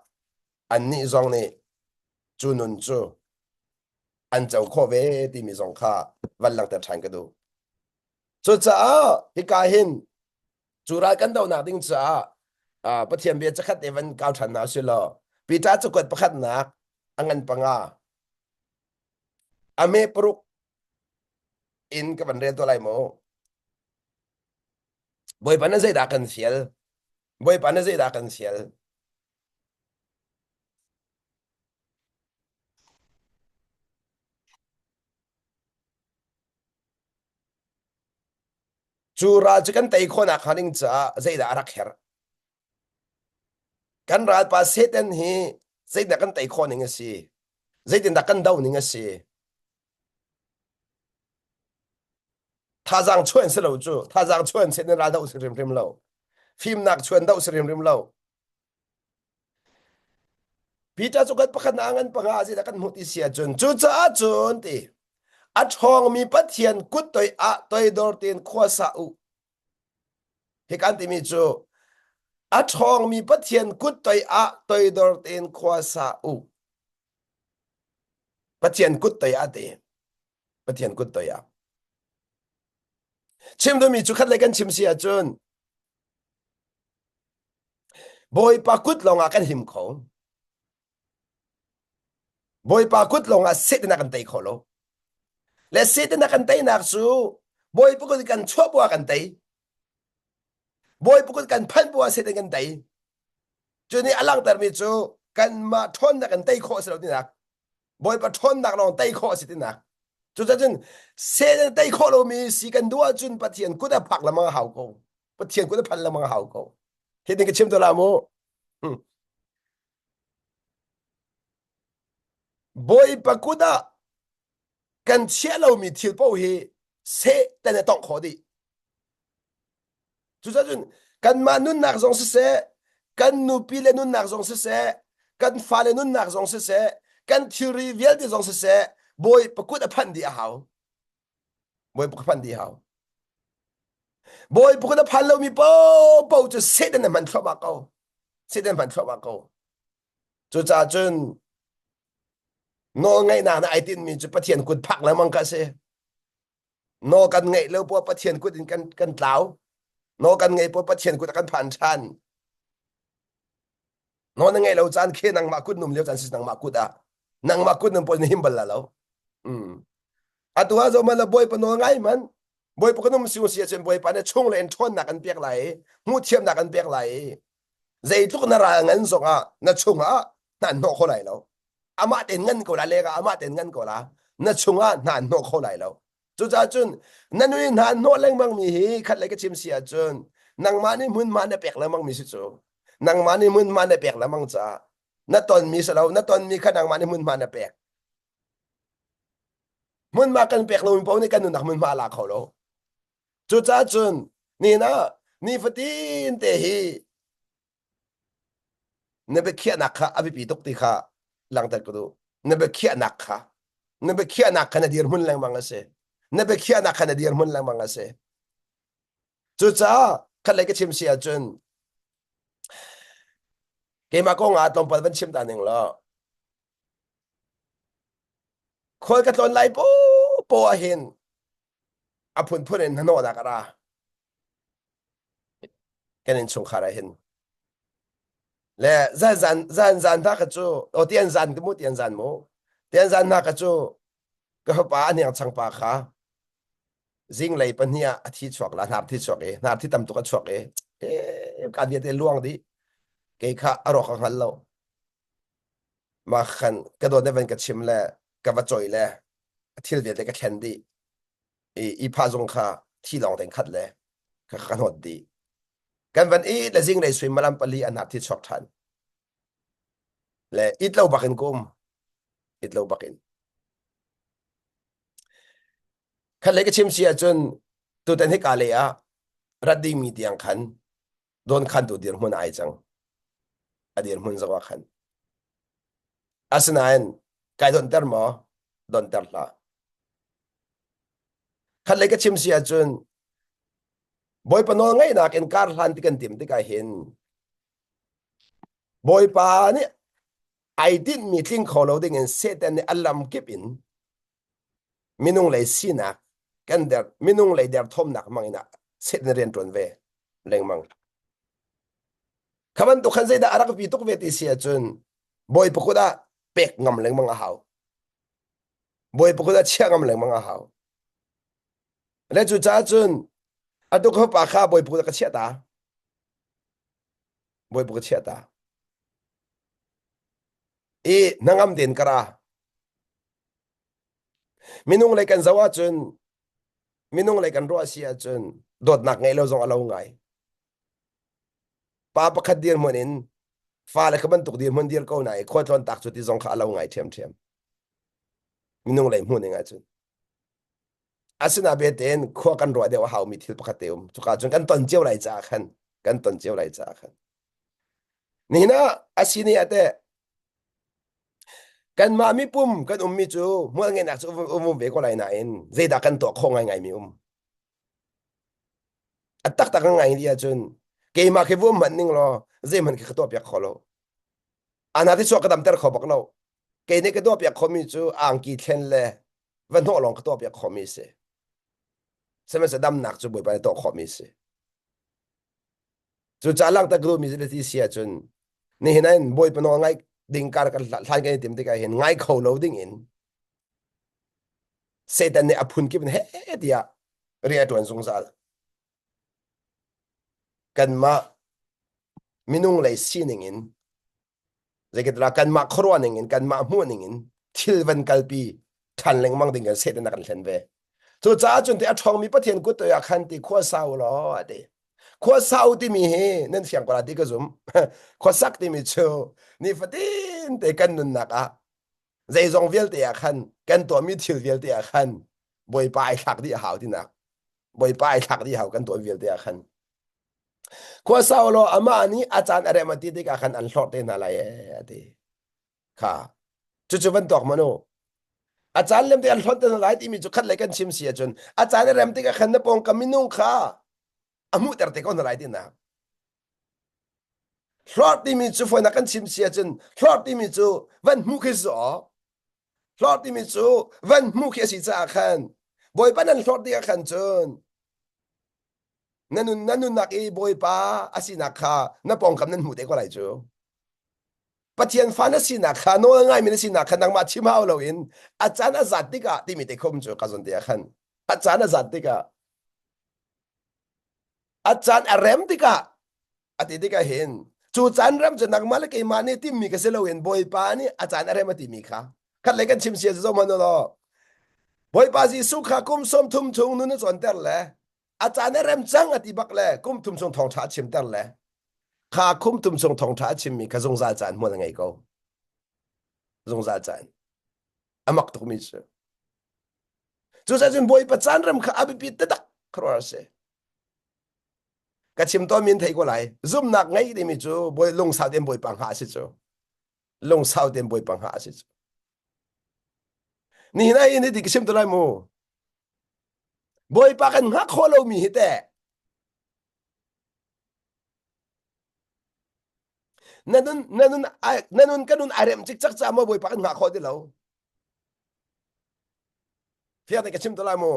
annih zong nih cu nun cu an co khawh ve timi zong kha van langhter ṭhan ka duh. Cucaah hika hin cu ral kan dohnak ding caah Pathian bia cakhat te van kau ṭhan hna usih law Peter cakuat pakhatnak a ngan panga a me paruk in ka van rel tuah lai mu. Bawipa na zeidah kan fial? Bawipa na zeidah kan fial? Cu ral cu kan tei khawhnak hnga ding caah zeidah a rak herh? Kan ralpa Satan hi zeidah kan tei khawh ning a si? Zeitindah kan do ning a si? Thazaang chuan si lo cu. Thazaang chuan Satan ral doh si hrimhrim lo. Fimnak chuan doh si hrimhrim lo. Peter cu kan pakhat na ngan panga zeidah kan hmuh ti si ahcun cucaah cun ti a ṭhawngmi Pathian kut toi ah toidor tein khua sa u. Hi kan timi cu a ṭhawngmi Pathian kut toi ah toidor tein khua sa u. Pathian kut toi ah ti. Pathian kut toi ah. Chim duhmi cu khat le kan chim si ahcun Bawipa kut lawngah kan him kho. Bawipa kut lawngah Satan a kan tei kho lo. Le Satan a kan teinak cu Bawipa kut kan chuah bu ah kan tei. Bawipa kut kan phanh bu ah Satan kan tei. Cu nih a langhtermi cu kanmah ṭhawnnak kan tei khawh a si lo tinak. Bawipa ṭhawnnak lawng tei khawh a si tinak. Cucacun Satan tei khawh lomi si kan duh ahcun Pathian kut a phak lengmang a hau ko. Pathian kut a phan lengmang a hau ko. Hi tin ka chim to la mu. Hmm. Bawipa kut ah kan chiah lomi thil paoh hi Satan a tongh khawh dih. Cucacun kanmah nunnak zong siseh, kan nupi le nunnak zong siseh, kan fale nunnak zong siseh, kan thilri vialte zong siseh, Bawipa kut a phanh dih a hau. Bawipa kut a phanh dih a hau. Bawipa kut a phan lomi paohpaoh cu Satan a hman thluahmah ko. Satan a hman thluahmah ko. Cucaah cun nawlngaihnak na ai tinhmi cu Pathian kut phak lengmang kha a si. Nawl kan ngeih lo poah Pathian kut in kan kan tlau. Nawl kan ngeih poah Pathian kut a kan phan ṭhan. Nawl na ngeih lo caan khi nangmah kut num lio caan si nangmah kut ah. Nangmah kut num pawl na him bal la lo. Mm. Atu ah zohman la Bawipa nawl ngai man. Bawipa kan um si si ahcun Bawipa nih chung le in ṭhawnnak an pek lai i hmuhthiamnak an pek lai i zeitluk na ral ngan zongah na chungah hna hnawh kho lai lo. Amah tein ngan ko la lengah amah tein ngan ko la na chungah hna hnawh kho lai lo. Cucaah cun na nun i hna hnawh lengmang mi hi khat le ka chim si ahcun nangmah nih hmunhma na pek lengmang mi si cu. Nangmah nih hmunhma na pek lengmang caah na tonmi si lo na tonmi kha nangmah nih hmunhma na pek. Hmunhma kan pek lomi paoh nih kan nunnak hmunhma a la kho lo. Cucaah cun nihin ah nifatin te hi na biakhiahnak kha a biapi tuk ti kha langhter ka duh. Na biakhiahnak kha na biakhiahnak kha na dirhmun lengmang a si. Na biakhiahnak kha na dirhmun lengmang a si. Cucaah khatlei ka chim si ahcun keimah kong ah tlawmpal van chim ta ning law khual ka tlawn lai poah ah hin a phunphun in hnahnawhnak a ra. Kan innchungkhar ah hin. Le zan zan zan zan hna kha cu o tian zan ka mu tian zan mu tian zan hna kha cu ka fapa a hniang chang pa kha zinglei pahnih ah a thi chuak la hnar thi chuak i hnar thi tam tuk a chuak i e ka dia te luang dih kei kha a rawk a hngal lo ma khan ka dawt van ka chim le ka va choi le a thil vialte ka thlen dih i i pha zung kha thi lawng ten khat le ka ka hnawt dih kan van i le zinglei suimilam pali an hnar thi chuak than le it lo bakin kum it lo bakin khat lei ka chim si ahcun tutan hika lei ah rat dingmi tiang khan don khan tu dirhmun ai cang a dirhmun zong ah khan asinain kai donter maw donter hlah khat lei ka chim si ahcun Bawipa nawl ngaihnak in kar hlan ti kan tim tikah hin Bawipa nih ai tinhmi tling kho lo ding in Satan nih a lam kip in minung lei sinak kan der minung lei derthawmnak hmang in Satan rian ṭuan ve lengmang. Kha bantuk khan zeidah a rak pi tuk ve ti si ahcun Bawipa kut ah pek ngam lengmang a hau. Bawipa kut ah chiah ngam lengmang a hau. Le cucaah cun atu ka fapa kha Bawipa kut ah ka chiah ta. Bawipa ka chiah ta. I hnangam tein ka ra. Minung lei kan zoh ahcun minung lei kan ruah si ahcun dawtnak ngeih lo zong a lo ngai. Pa pakhat dirhmun in fale kha bantuk dirhmun dir ko na i khualtlawn tak cu ti zong kha a lo ngai ṭhiamṭhiam. Minung lei hmuh ning ahcun. Asina betein khua kan ruah deuh a haumi thil pakhat te um. Cuka cun kan ton cio lai caah khan kan ton cio lai caah khan. Nihin ah a si ni ah teh Kanmah mipum kan ummi cu hmualngeihnak cu um um ve ko lai nain zeidah kan tuah khawh ngaingaimi um. A taktak ngai ti ahcun keimah khi vuam hmanh ning law zeihmanh khi ka tuah piak kho lo. Ana ti chuak ka damter kho bak lo. Kei nih ka tuah piak khomi cu angki thlen le va hnawh lawng ka tuah piak khomi si. Sihmanhsehlaw damnak cu Bawipa nih tuah khawhmi a si. Cucaah langhter ka duhmi cu ti si ahcun nihin ah hin Bawipa nawl ngaih ding kar kan hlan kan i tim tikah hin ngai kho lo ding in Satan nih a phun kip in he tiah rian a ṭuan zungzal. Kanmah minung lei sining in Zeikatlah kanmah khuaruah ning in kanmah hmuh ning in thil van kalpi ṭhan lengmang ding kan Satan a kan hlen ve. Cucaah cun ti a ṭhawngmi Pathian kut toi ah khan ti khua sau law a ti. Khua sau timi hi nan fiang ko la ti ka zum. Khuasak timi cu nifatin te kan nunnak ah zeizong vialte ah khan kan tuahmi thil vialte ah khan Bawipa ai thlak dih a hau tinak. Bawipa ai thlak dih hau kan tuah vialte ah khan. Khua sau law amah nih a caan a rem a ti tikah khan an hlorh te hna lai ee a ti. Kha cucu van tuak man u. A caan lem te an hlorh te hna lai timi cu khat lei kan chim si ahcun a caan a rem tikah khan na pawngkam minung kha a hmuhter te ko hna lai tinak. Hlorh timi cu fawinak kan chim si ahcun hlorh timi cu van hmuh khi si aw. Hlorh timi cu van hmuh khi a si caah khan Bawipa nan hlorh tikah khan cun na nun na nunnak i Bawipa a sinak kha na pawngkam nan hmuh te ko lai cu. Pathian fa na sinak kha nawl ngaimi na sinak kha nangmah chim hau loin a caan a zat tikah timi te khom cu ka zon te ah khan a caan a zat tikah a caan a rem tikah a ti tikah hin cu caan rem cu nangmah le keimah nih timmi ka si loin Bawipa nih a caan a rem a timi kha khat lei kan chim sia zo hmanh law Bawipa Jesuh kha kum 30 chung nun a cawnter le a caan a rem cang a ti bak le kum thum chung thawngṭha a chimter le kha kum thum chung thawngṭha a chimmi kha zungzal caan hmual a ngei ko zungzal caan a mak tukmi cu cucaah cun Bawipa caan rem kha a biapi taktak khuaruahhar a si ka chim tawn min thei ko lai zumnak ngeih timi cu bawi lungsau tein bawipa hngah a si cu lungsau tein bawipa hngah a si cu nihin ai ni ti ka chim te lai mu bawipa kan hngah khawh lomi hi teh na nun na nun na nun ka nun ai rem cikcak ca maw bawipa kan hngah khawh ti lo Fiang te ka chim te lai mu.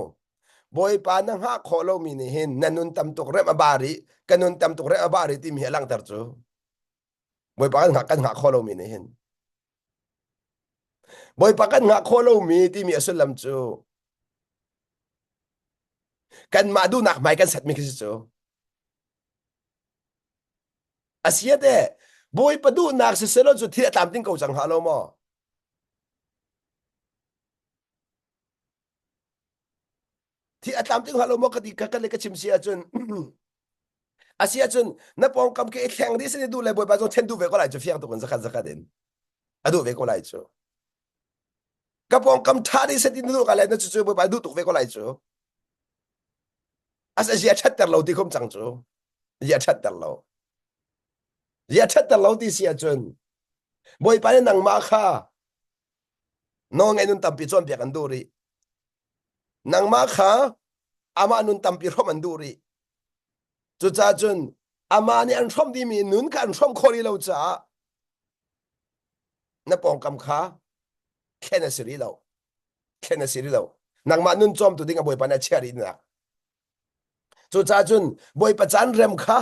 Bawipa na hngah khawh lomi nih hin na nun tam tuk rem a ba rih, ka nun tam tuk rem a ba rih timi hi a langhter cu. Bawipa kan hngah kan hngah khawh lomi nih hin. Bawipa kan hngah khawh lomi timi a sullam cu kanmah duhnak hmai kan setmi khi si cu. A si te Bawipa duhnak siselaw cu thil a tlamtling ko cang hnga lo maw? Thi a tlamtling hnga lo maw ka ti ka kan le ka chim si ahcun a si ahcun na pawngkam ke i thleng dih sin i duh le bawipa zong then duh ve ko lai cu fiang tuk in zakhat zakhat in a duh ve ko lai cu ka pawngkam tha dih set in duh ka le na cu cu bawipa duh tuk ve ko lai cu as a zia thatter lo ti khom cang cu zia thatter lo zia thatter lo ti si ahcun bawipa nih nangmah kha nawlngaih nun tampi cawnpiak an duh rih nangmah kha amah nun tampi hrawmh an duh rih cucaah cun amah nih an hrawmh dihmi nun kha an hrawmh khawh rih lo caah na pawngkam kha thlen a si rih lo thlen a si rih lo nangmah nun cawmtu ding a bawipa nih a chiah rih nak cucaah cun bawipa caan rem kha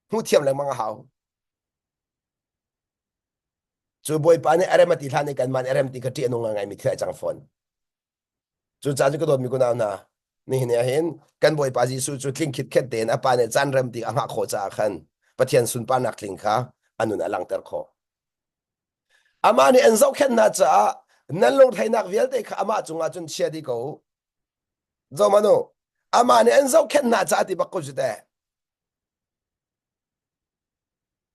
hmuh thiam lengmang a hau Cu Bawipa nih a rem a ti hlan i kanmah nih a rem ti kha ṭih a nung ngaingaimi thil ai cang fawn. Cucaah cu ka dawtmi kunau hna, nihin ah hin kan Bawipa Jesuh cu tling khitkhet tein a Pa nih caan rem ti a hngah khawh caah khan Pathian sunparnak tling kha a nun a langhter khawh. Amah nih an zohkhenh hna caah nan lungtheihnak vialte kha amah cungah cun chia dih ko u. Zohmanh u, amah nih an zohkhenh hna caah ti bak ko cu teh.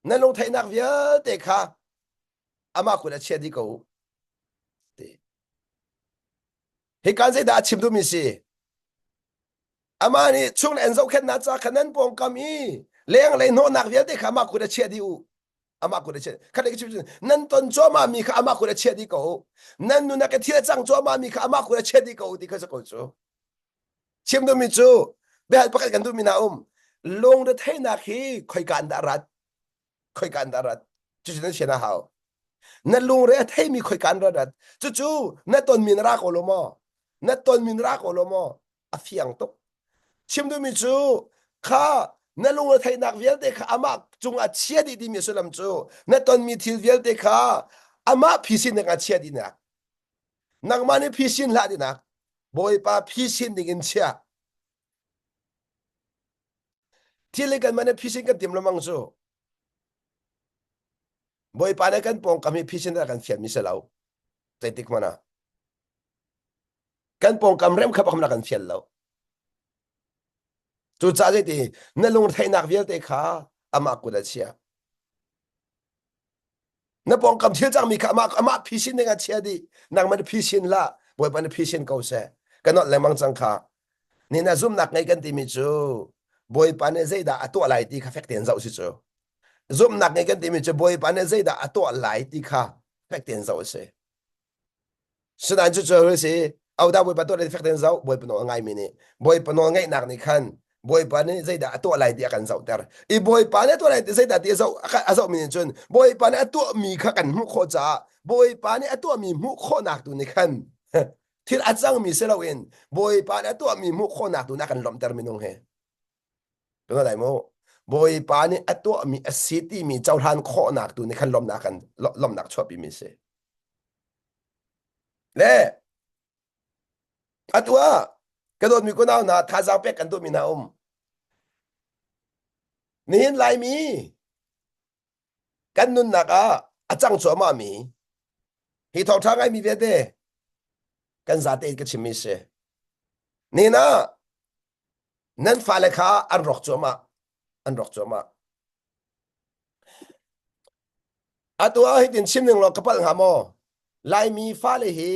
Na lungtheihnak vialte kha amah kut ah chia dih ko u. Ti. Hika zeidah a chim duhmi si? Amah nih chung le an zohkhenhnak ca kha nan pawngkam i lenglei hnawhnak vialte kha amah kut ah chia dih u. Amah kut ah chia. Khat le ka chim nan ton cuahmah mi kha amah kut ah chia dih ko u. Nan nunak i thil a cang cuahmah mi kha amah kut ah chia dih ko u ti kha si ko cu. Chim duhmi cu biahal pakhat kan duhmi hna um. Lungretheihnak hi khoika in dah rat? Khoika in dah rat? Cucu nan sian a hau. Na lungre a theimi khoika in rat rat? Cucu na tonmi na ra ko lo maw? Na tonmi na ra ko lo maw? A fiang tuk. Chim duhmi cu kha na lungretheihnak vialte kha amah cungah chia dih timi sullam cu na tonmi thil vialte kha amah phisin ding ah chia dihnak. Nangmah nih phisin hlah tinak. Bawipa phisin ding in chia. Thil hi kanmah nih phisin kan tim lengmang cu. Bawipa nih kan pawngkam hi phisin a kan fialmi si lo. Zeitik hmanh ah. Kan pawngkam rem kha pakhat kan fial lo. Cucaah zeiti na lungretheihnak vialte kha amah kut a chia. Na pawngkam thil cangmi kha amah amah phisin ding ah chia dih. Nangmah na phisin hlah. Bawipa na phisin ko seh. Ka nolh lengmang cang kha. Ni na zumhnak ngei kan timi cu Bawipa nih zeidah a tuah lai ti kha fek tein zoh si cu. Zumhnak ngei kan timi cu Bawipa nih zeidah a tuah lai ti kha fek tein zoh a si. Sinain cu cu si Oda Bawipa tuah lai fek tein zoh Bawipa nawl a ngaimi nih Bawipa nawl ngaihnak nih khan Bawipa nih zeidah a tuah lai ti a kan zohter. I Bawipa nih a tuah lai ti zeidah ti a zoh a zohmi nih cun Bawipa nih a tuahmi kha kan hmuh khawh caah Bawipa nih a tuahmi hmuh khawhnak tu nih khan thil a cangmi si loin Bawipa nih a tuahmi hmuh khawhnak tu nih a kan lawmhter minung he. Tuna lai mu. Bawipa nih a tuahmi a si timi cohlan khawhnak tu nih khan lawmhnak kan lawmhnak chuahpi mi si. Le atu ah ka dawtmi kunau hna thazaang pek kan duhmi hna um. Nihin Laimi kan nunnak ah a cang cuahmah mi hi thawngṭha ngaimi vialte kan zate in ka chimmi si. Nihin ah nan fale kha an rawk cuahmah an rawk cuahmah. Atu ah hitin chim ning law ka palh hnga maw? Laimi fale hi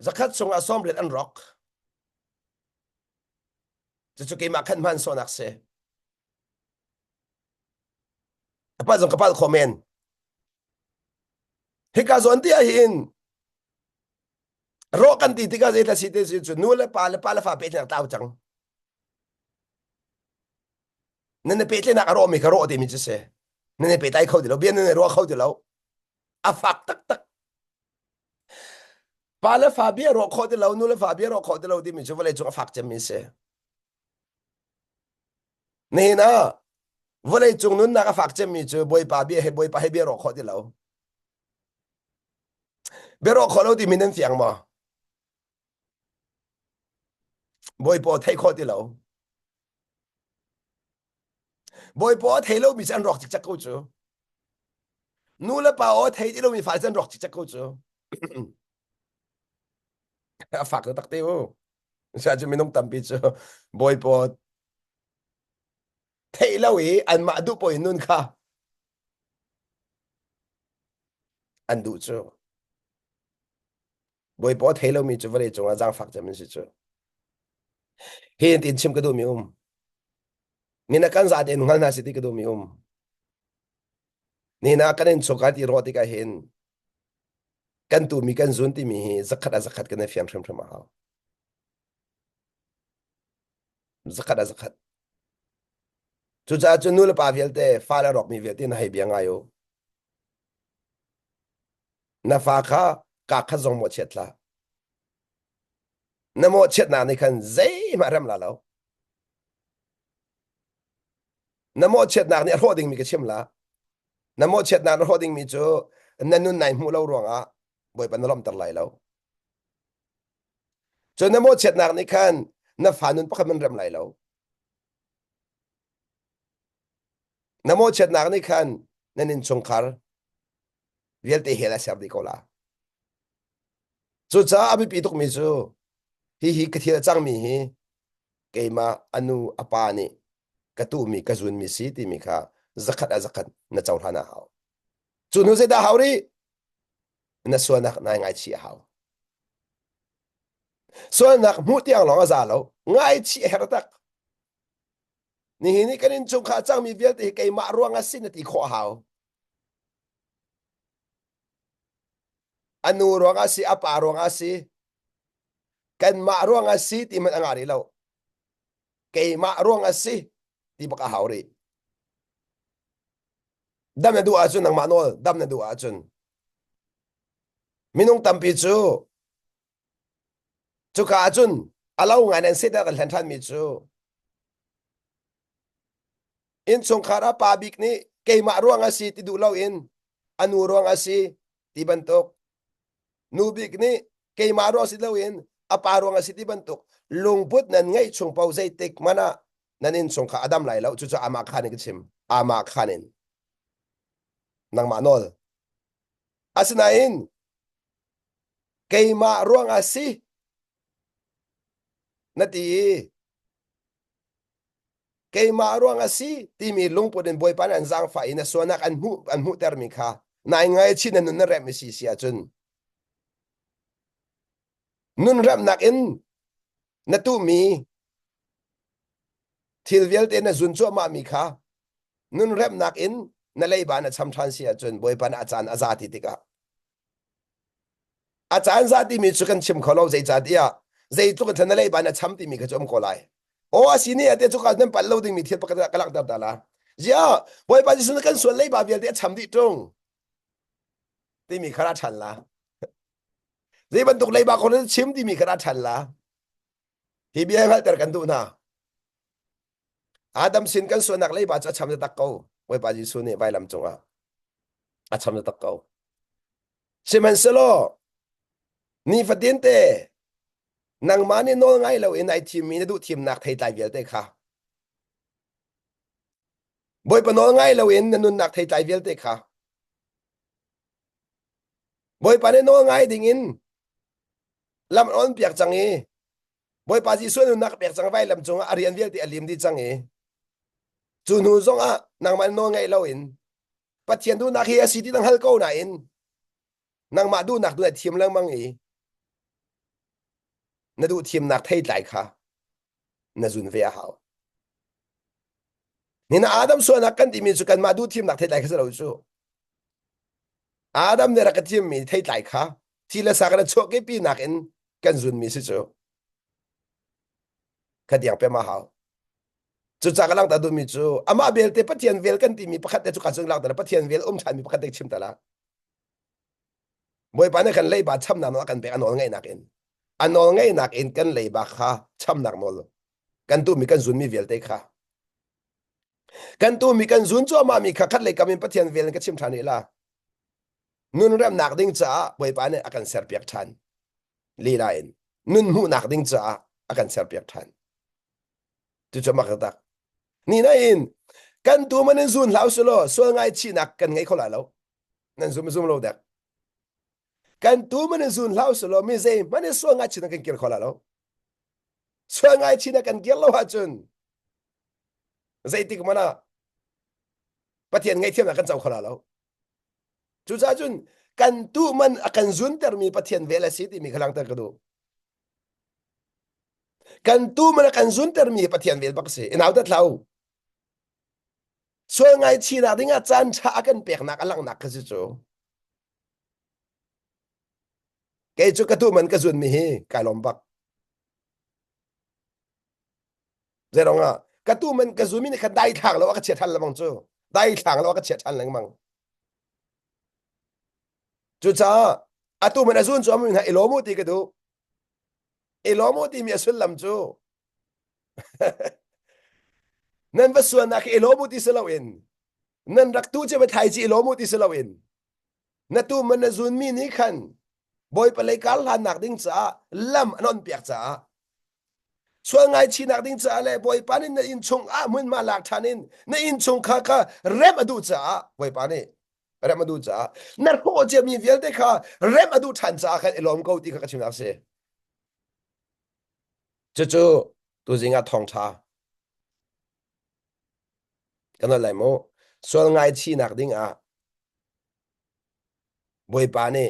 zakhat chungah 80 an rawk. Cucu keimah khan hman sawhnak si. A palh zong ka palh khawh men. Hika zawn ti ah hin rawh kan ti tikah zei si te si cu nu le pa le pa le fa pehtlaihnak tlau cang. Nan i pehtlaihnak a rawhmi kha rawh timi cu si. Nan i pehtlai kho ti lo, bia nan i ruah kho ti lo. A fak taktak. Pa le fa bia ruah khawh ti lo, nu le fa bia ruah khawh ti lo timi cu vawlei cung a fak cemmi si. Nihin ah vawlei cung nunnak a fak cemmi cu Bawipa bia he Bawipa he bia ruah khawh ti lo. Bia ruah khawh lo timi nan fiang maw? Bawipa theih khawh ti lo. Bawipa a thei lomi cu an rawk cikcek ko cu. Nu le pa aw thei ti lomi fale cu an rawk cikcek ko cu. A fak taktak te u. Cu minung tampi cu Bawipa theih lo i anmah duh paoh in nun kha an duh cu. Bawipa a thei lomi cu vawlei cungah zaangfak cem an si cu. Hi tin chim ka duhmi um. Nina kan za tein hngal hna si ti ka duhmi um. Nina kan in chungkhar ti rawh tikah hin kan tumi kan zun timi hi zakhat a zakhat kan i fiang hrimhrim a hau. Zakhat a zakhat. Cucaah cun nu le pa vialte fale rawkmi vialte na hei bia ngai u. Na fa kha kaa khat zong mawhchiat hlah. Na mawhchiatnak nih khan zeihmah rem la lo. Na mawhchiatnak nih a hrawh dingmi ka chim la. Na mawhchiatnak na hrawh dingmi cu na nun nai hmuh lo ruangah Bawipa na lawmhter lai lo. Cun na mawhchiatnak nih khan na fa nun pakhat man rem lai lo. Na mawhchiatnak nih khan nan innchungkhar vialte hell a ser dih ko la. Cucaah a biapi tukmi cu hihi ka thil a cangmi hi keimah a nu a pa nih ka tuhmi ka zunmi si timi kha zakhat a zakhat na cohlan a hau. Cu hnu zeidah hau rih? Na sualnak nai ngaichih a hau. Sualnak hmuh tiang lawng a za lo. Ngaichih a herh tak. Nihin i kan innchungkhar cangmi vialte hi keimah ruang a si na ti khawh a hau. A nu ruang ah si, a pa ruang ah si, kanmah ruang ah si ti hmanh a ngah rih lo. Keimah ruang ah si ti bak a hau rih. Dam na duh ahcun nangmah nawl, dam na duh ahcun. Minung tampi cu cuka ahcun a lo ngai nan Satan kan hlen ṭhanmi cu innchungkhar ah pa bik nih keimah ruang a si ti duh loin a nu ruang a si ti bantuk nu bik nih keimah ruang si loin a pa ruang a si ti bantuk lungput nan ngeih chung paoh zeitik hmanh ah nan innchungkhar a dam lai lo cucu amah khan in ka chim amah khan in nangmah nawl asinain keimah ruang a si na ti i keimah ruang a si timi lungput in Bawipa nih an zaangfah i na sualnak an hmuh an hmuhtermi kha nai ngaihchih na nun na remh si si ahcun nun remhnak in na tuhmi thil vialte na zun cuahmahmi kha nun remhnak in na leiba na cham ṭhan si ahcun Bawipa nih a caan a za ti tikah A caan za timi cu kan chim kho lo zeicahtiah zeitluk in na leiba na cham timi kha cu um ko lai. Aw a si ni ate cu ka nan palh lo dingmi thil pakhat ka langhter ta la. Ziah Bawipa Jesuh nih kan sual leiba vialte a cham dih ṭung timi kha ra ṭhan la. Zei bantuk leiba kong na chim timi kha ra ṭhan la. Hi bia hngalhter kan duh hna. Adam sin kan sualnak leiba cu a cham tak ko. Bawipa Jesuh nih vailam cungah a cham tak ko. Sihmanhsehlaw nifatin te nangmah nih nawl ngai loin ai thimmi na duh thimnak theitlai vialte kha Bawipa nawl ngai loin na nunnak theitlai vialte kha Bawipa nih nawl ngai dingin lam an on piak cang i Bawipa Jesuh nunnak pek cang vailam cungah a rian vialte a lim dih cang i cu hnu zongah nangmah nawl ngaih loin Pathian duhnak hi a si ti na hngal ko nain nangmah duhnak tu na thim lengmang i na duh thimnak theitlai kha na zun ve a hau. Nina Adam sualnak kan timi cu kanmah duh thimnak theitlai kha si lo cu. Adam nih rak ka thimmi theitlai kha thi le sa kan chuahkepi nakin kan zunmi si cu. Kha tiang pem a hau. Cucaah ka langhter duhmi cu amah belte Pathian vel kan timi pakhat te cu ka cung langhter Pathian vel um ṭhanmi pakhat te chim ta la. Bawipa nih kan leiba chamnak nawl a kan pek a nawl ngeihnak in. A nawl ngeihnak in kan leiba kha chamnak nawl kan tuhmi kan zunmi vialte kha kan tuhmi kan zun cuahmahmi kha khat lei kam in Pathian vel in ka chim ṭhan rih la. Nun remnak ding caah Bawipa nih a kan serpiak ṭhan. Lila in nun hmuhnak ding caah a kan serpiak ṭhan. Cucu mak taktak. Ni nain kan tu man in zun hlah usih sual ngaichihnak kan ngei kho lai lo. Nan zum zum lo dek. Kan tu man in zun hlah usih mi zei hmanh in sual ngaichihnak kan kir kho lai lo. Sual ngaichihnak kan kir lo ahcun zeitik hmanh ah Pathian ngaihthiamnak kan co kho lai lo. Cucaah cun kan tu man a kan zuntermi Pathian vel a si timi kha langhter ka duh. Kan tu man a kan zuntermi Pathian vel bak si. I nautat hlah u. Sual ngaichihnak dingah caan ṭha a kan peknak a langhnak kha si cu. Kei cu ka tu man ka zunmi hi kai lawm bak. Zeirong ah ka tu man ka zunmi nih kha dai thlang lo a ka chia ṭhan lengmang cu. Dai thlang lo a ka chia ṭhan lengmang. Cucaah atu man a zun cu amu hna i lawm u ti ka duh. I lawm u timi a sullam cu nan va sualnak hi i lawm u ti si loin nan rak tu cu va thlai ci i lawm u ti si loin na tu man na zunmi nih khan Bawipa lei kar hlannak ding caah lam an on piak caah sual ngaichihnak ding caah le Bawipa nih na inn chung ah hmunhma lak ṭhan in na inn chung kha kha rem a duh caah Bawipa nih rem a duh caah na hrawh ciami vialte kha rem a duh ṭhan caah khan i lawm ko ti kha ka chimnak a si. Cucu tuzing ah thawngṭha kan nawl lai mu. Sual ngaichihnak ding ah Bawipa nih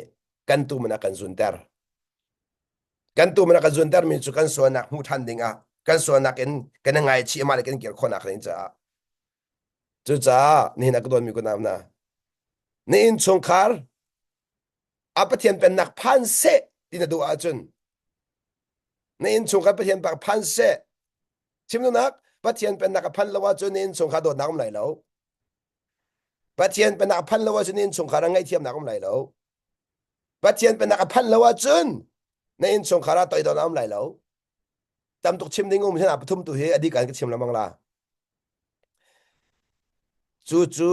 kan tu man a kan zunter. Kan tu man a kan zuntermi cu kan sualnak hmuh ṭhan ding ah kan sualnak in kan i ngaichih amah le kan kir khawhnak ding caah. Cucaah nihin a ka dawtmi kunau hna, na innchungkhar a Pathian pennak phan seh ti na duh ahcun na innchungkhar Pathian pak phan seh. Chim duhnak Pathian pennak a phan lo ahcun na innchungkhar dawtnak um lai lo. Pathian pennak a phan lo ahcun na innchungkhar ah ngaihthiamnak um lai lo. Pathian pennak a phanh lo ahcun na innchungkhar ah toidor na um lai lo. Tam tuk chim ding um hin a pathum tu hi a dikan ka chim lengmang la. Cu cu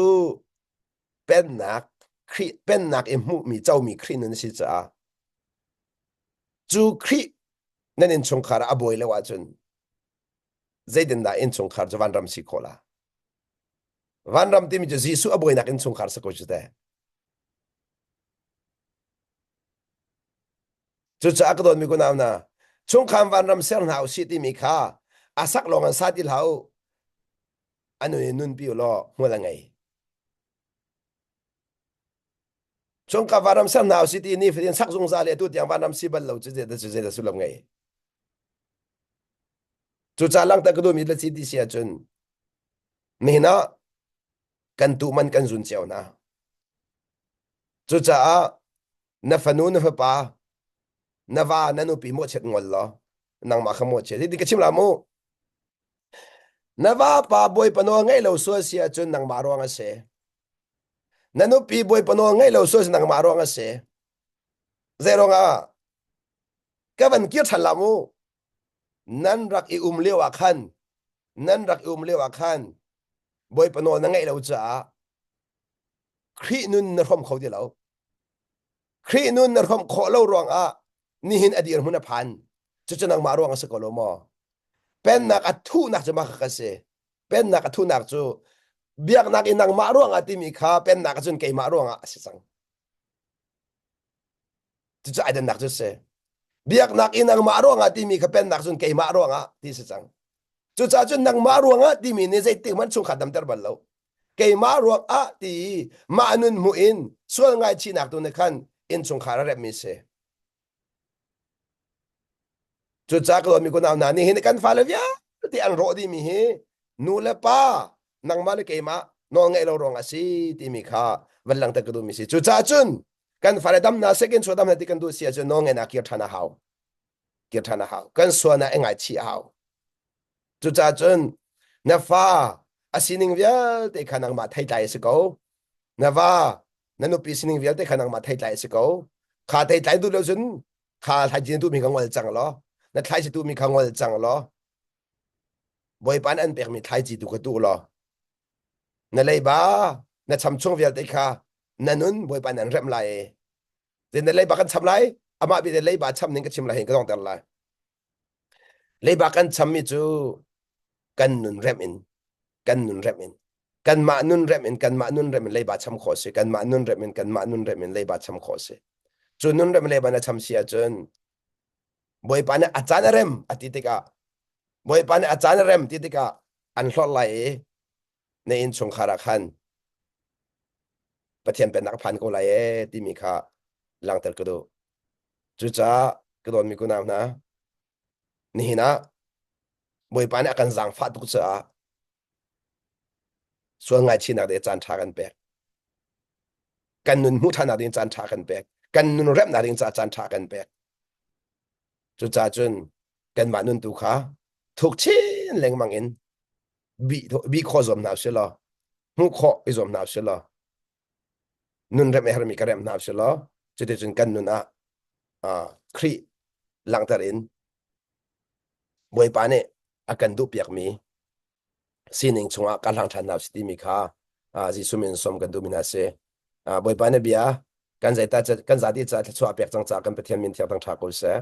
pennak Khrih pennak i hmuhmi comi Khrih nun a si caah cu Khrih nan innchungkhar ah a bawi lo ahcun zeitindah innchungkhar cu vanram si khawh la? Vanram timi cu Jesuh a bawinak innchungkhar si ko cu teh. Cucaah ka dawtmi kunau hna, chungkhar vanram ser hna usih timi kha a sak lawng an sa ti hlah u. A nun in nunpi u law hmual a ngei. Chungkhar vanram ser hna usih ti ni fatin sak zungzal le atu tiang vanram si bal lo cu zeidah cu zeidah sullam ngei. Cucaah langhter ka duhmi le si ti si ahcun nihin ah kan tuh man kan zun cio hna. Cucaah na fanu na fapa na va na nupi mawhchiat ngol law nangmah kha mawhchiat hi ka chim la mu na vapa bawipa nawl ngaih lo sual si ahcun nangmah ruang a si na nupi bawipa nawl ngaih lo sual si nangmah ruang a si zei ruangah ka van kir ṭhan la mu nan rak i um lio ah khan nan rak i um lio ah khan bawipa nawl na ngaih lo caah Khrih nun na hrawm kho ti lo. Khrih nun na hrawm khawh lo ruangah nihin a dirhmun a phan. Cucu nangmah ruang a si ko lo maw? Pennak a thuhnak cu mah kha si. Pennak a thuhnak cu biaknak i nangmah ruangah timi kha pennak cun keimah ruangah a si cang. Cucu ai dannak cu si. Biaknak i nangmah ruangah timi kha pennak cun keimah ruangah ti si cang. Cucaah cun nangmah ruangah timi nih zeitik hmanh chungkhar damter bal lo. Keimah ruangah ti mah nun hmuh in sual ngaichihnak tu nih khan innchungkhar a remmi si. Cucaah ka dawtmi kunau hna nih hin kan fale vialte an rawh dihmi hi nu le pa nangmah le keimah nawl ngeih lo ruang a si timi kha van langhter ka duhmi si. Cucaah cun kan fale dam hna seh kan chuah dam hna ti kan duh si ahcun nawl ngeihnak kir ṭhan a hau. Kir ṭhan a hau. Kan sual ah i ngaichih a hau. Cucaah cun na fa a sining vialte kha nangmah theitlai a si ko. Na va na nupi sining vialte kha nangmah theitlai a si ko. Kha theitlai duh lo cun kha thlaici na tuhmi kha ngol cang law na thlaici tuhmi kha ngol cang law Bawipa nih an pekmi thlaici tu kha tuh law na leiba na cham chung vialte kha na nun Bawipa nih an remh lai i na leiba kan cham lai amah bia leiba cham ning ka chim lai hin ka dongter lai Leiba kan chammi cu kan nun remh in kan nun remh in kanmah nun remh in kanmah nun remh in leiba cham khawh si kanmah nun remh in kanmah nun remh in leiba cham khawh si cu nun remh leiba na cham si ahcun Bawipa nih a caan a rem a ti tikah Bawipa nih a caan a rem ti tikah an hlorh lai i na innchungkhar ah khan Pathian pennak a phan ko lai ee timi kha langhter ka duh. Cucaah ka dawtmi kunau hna, nihin ah Bawipa nih a kan zaangfah tuk caah sual ngaichihnak ding caan ṭha kan pek. Kan nun hmuh ṭhannak ding caan ṭha kan pek. Kan nun remnak ding caah caan ṭha kan pek. Cucaah cun kanmah nun tu kha thuk chin lengmang in bih khawh zuam hna usih law hmuh khawh i zuam hna usih law nun remh a herhmi ka remh hna usih law cuticun kan nun ah Khrih langhter in Bawipa nih a kan duhpiakmi sining chungah ka hlang ṭhan hna usih timi kha Jesuh min sawm kan duhmi hna a si. Bawipa nih bia kan zaita kan zati caah thluachuah pek cang caah kan Pathian min thiang thang ṭha ko seh.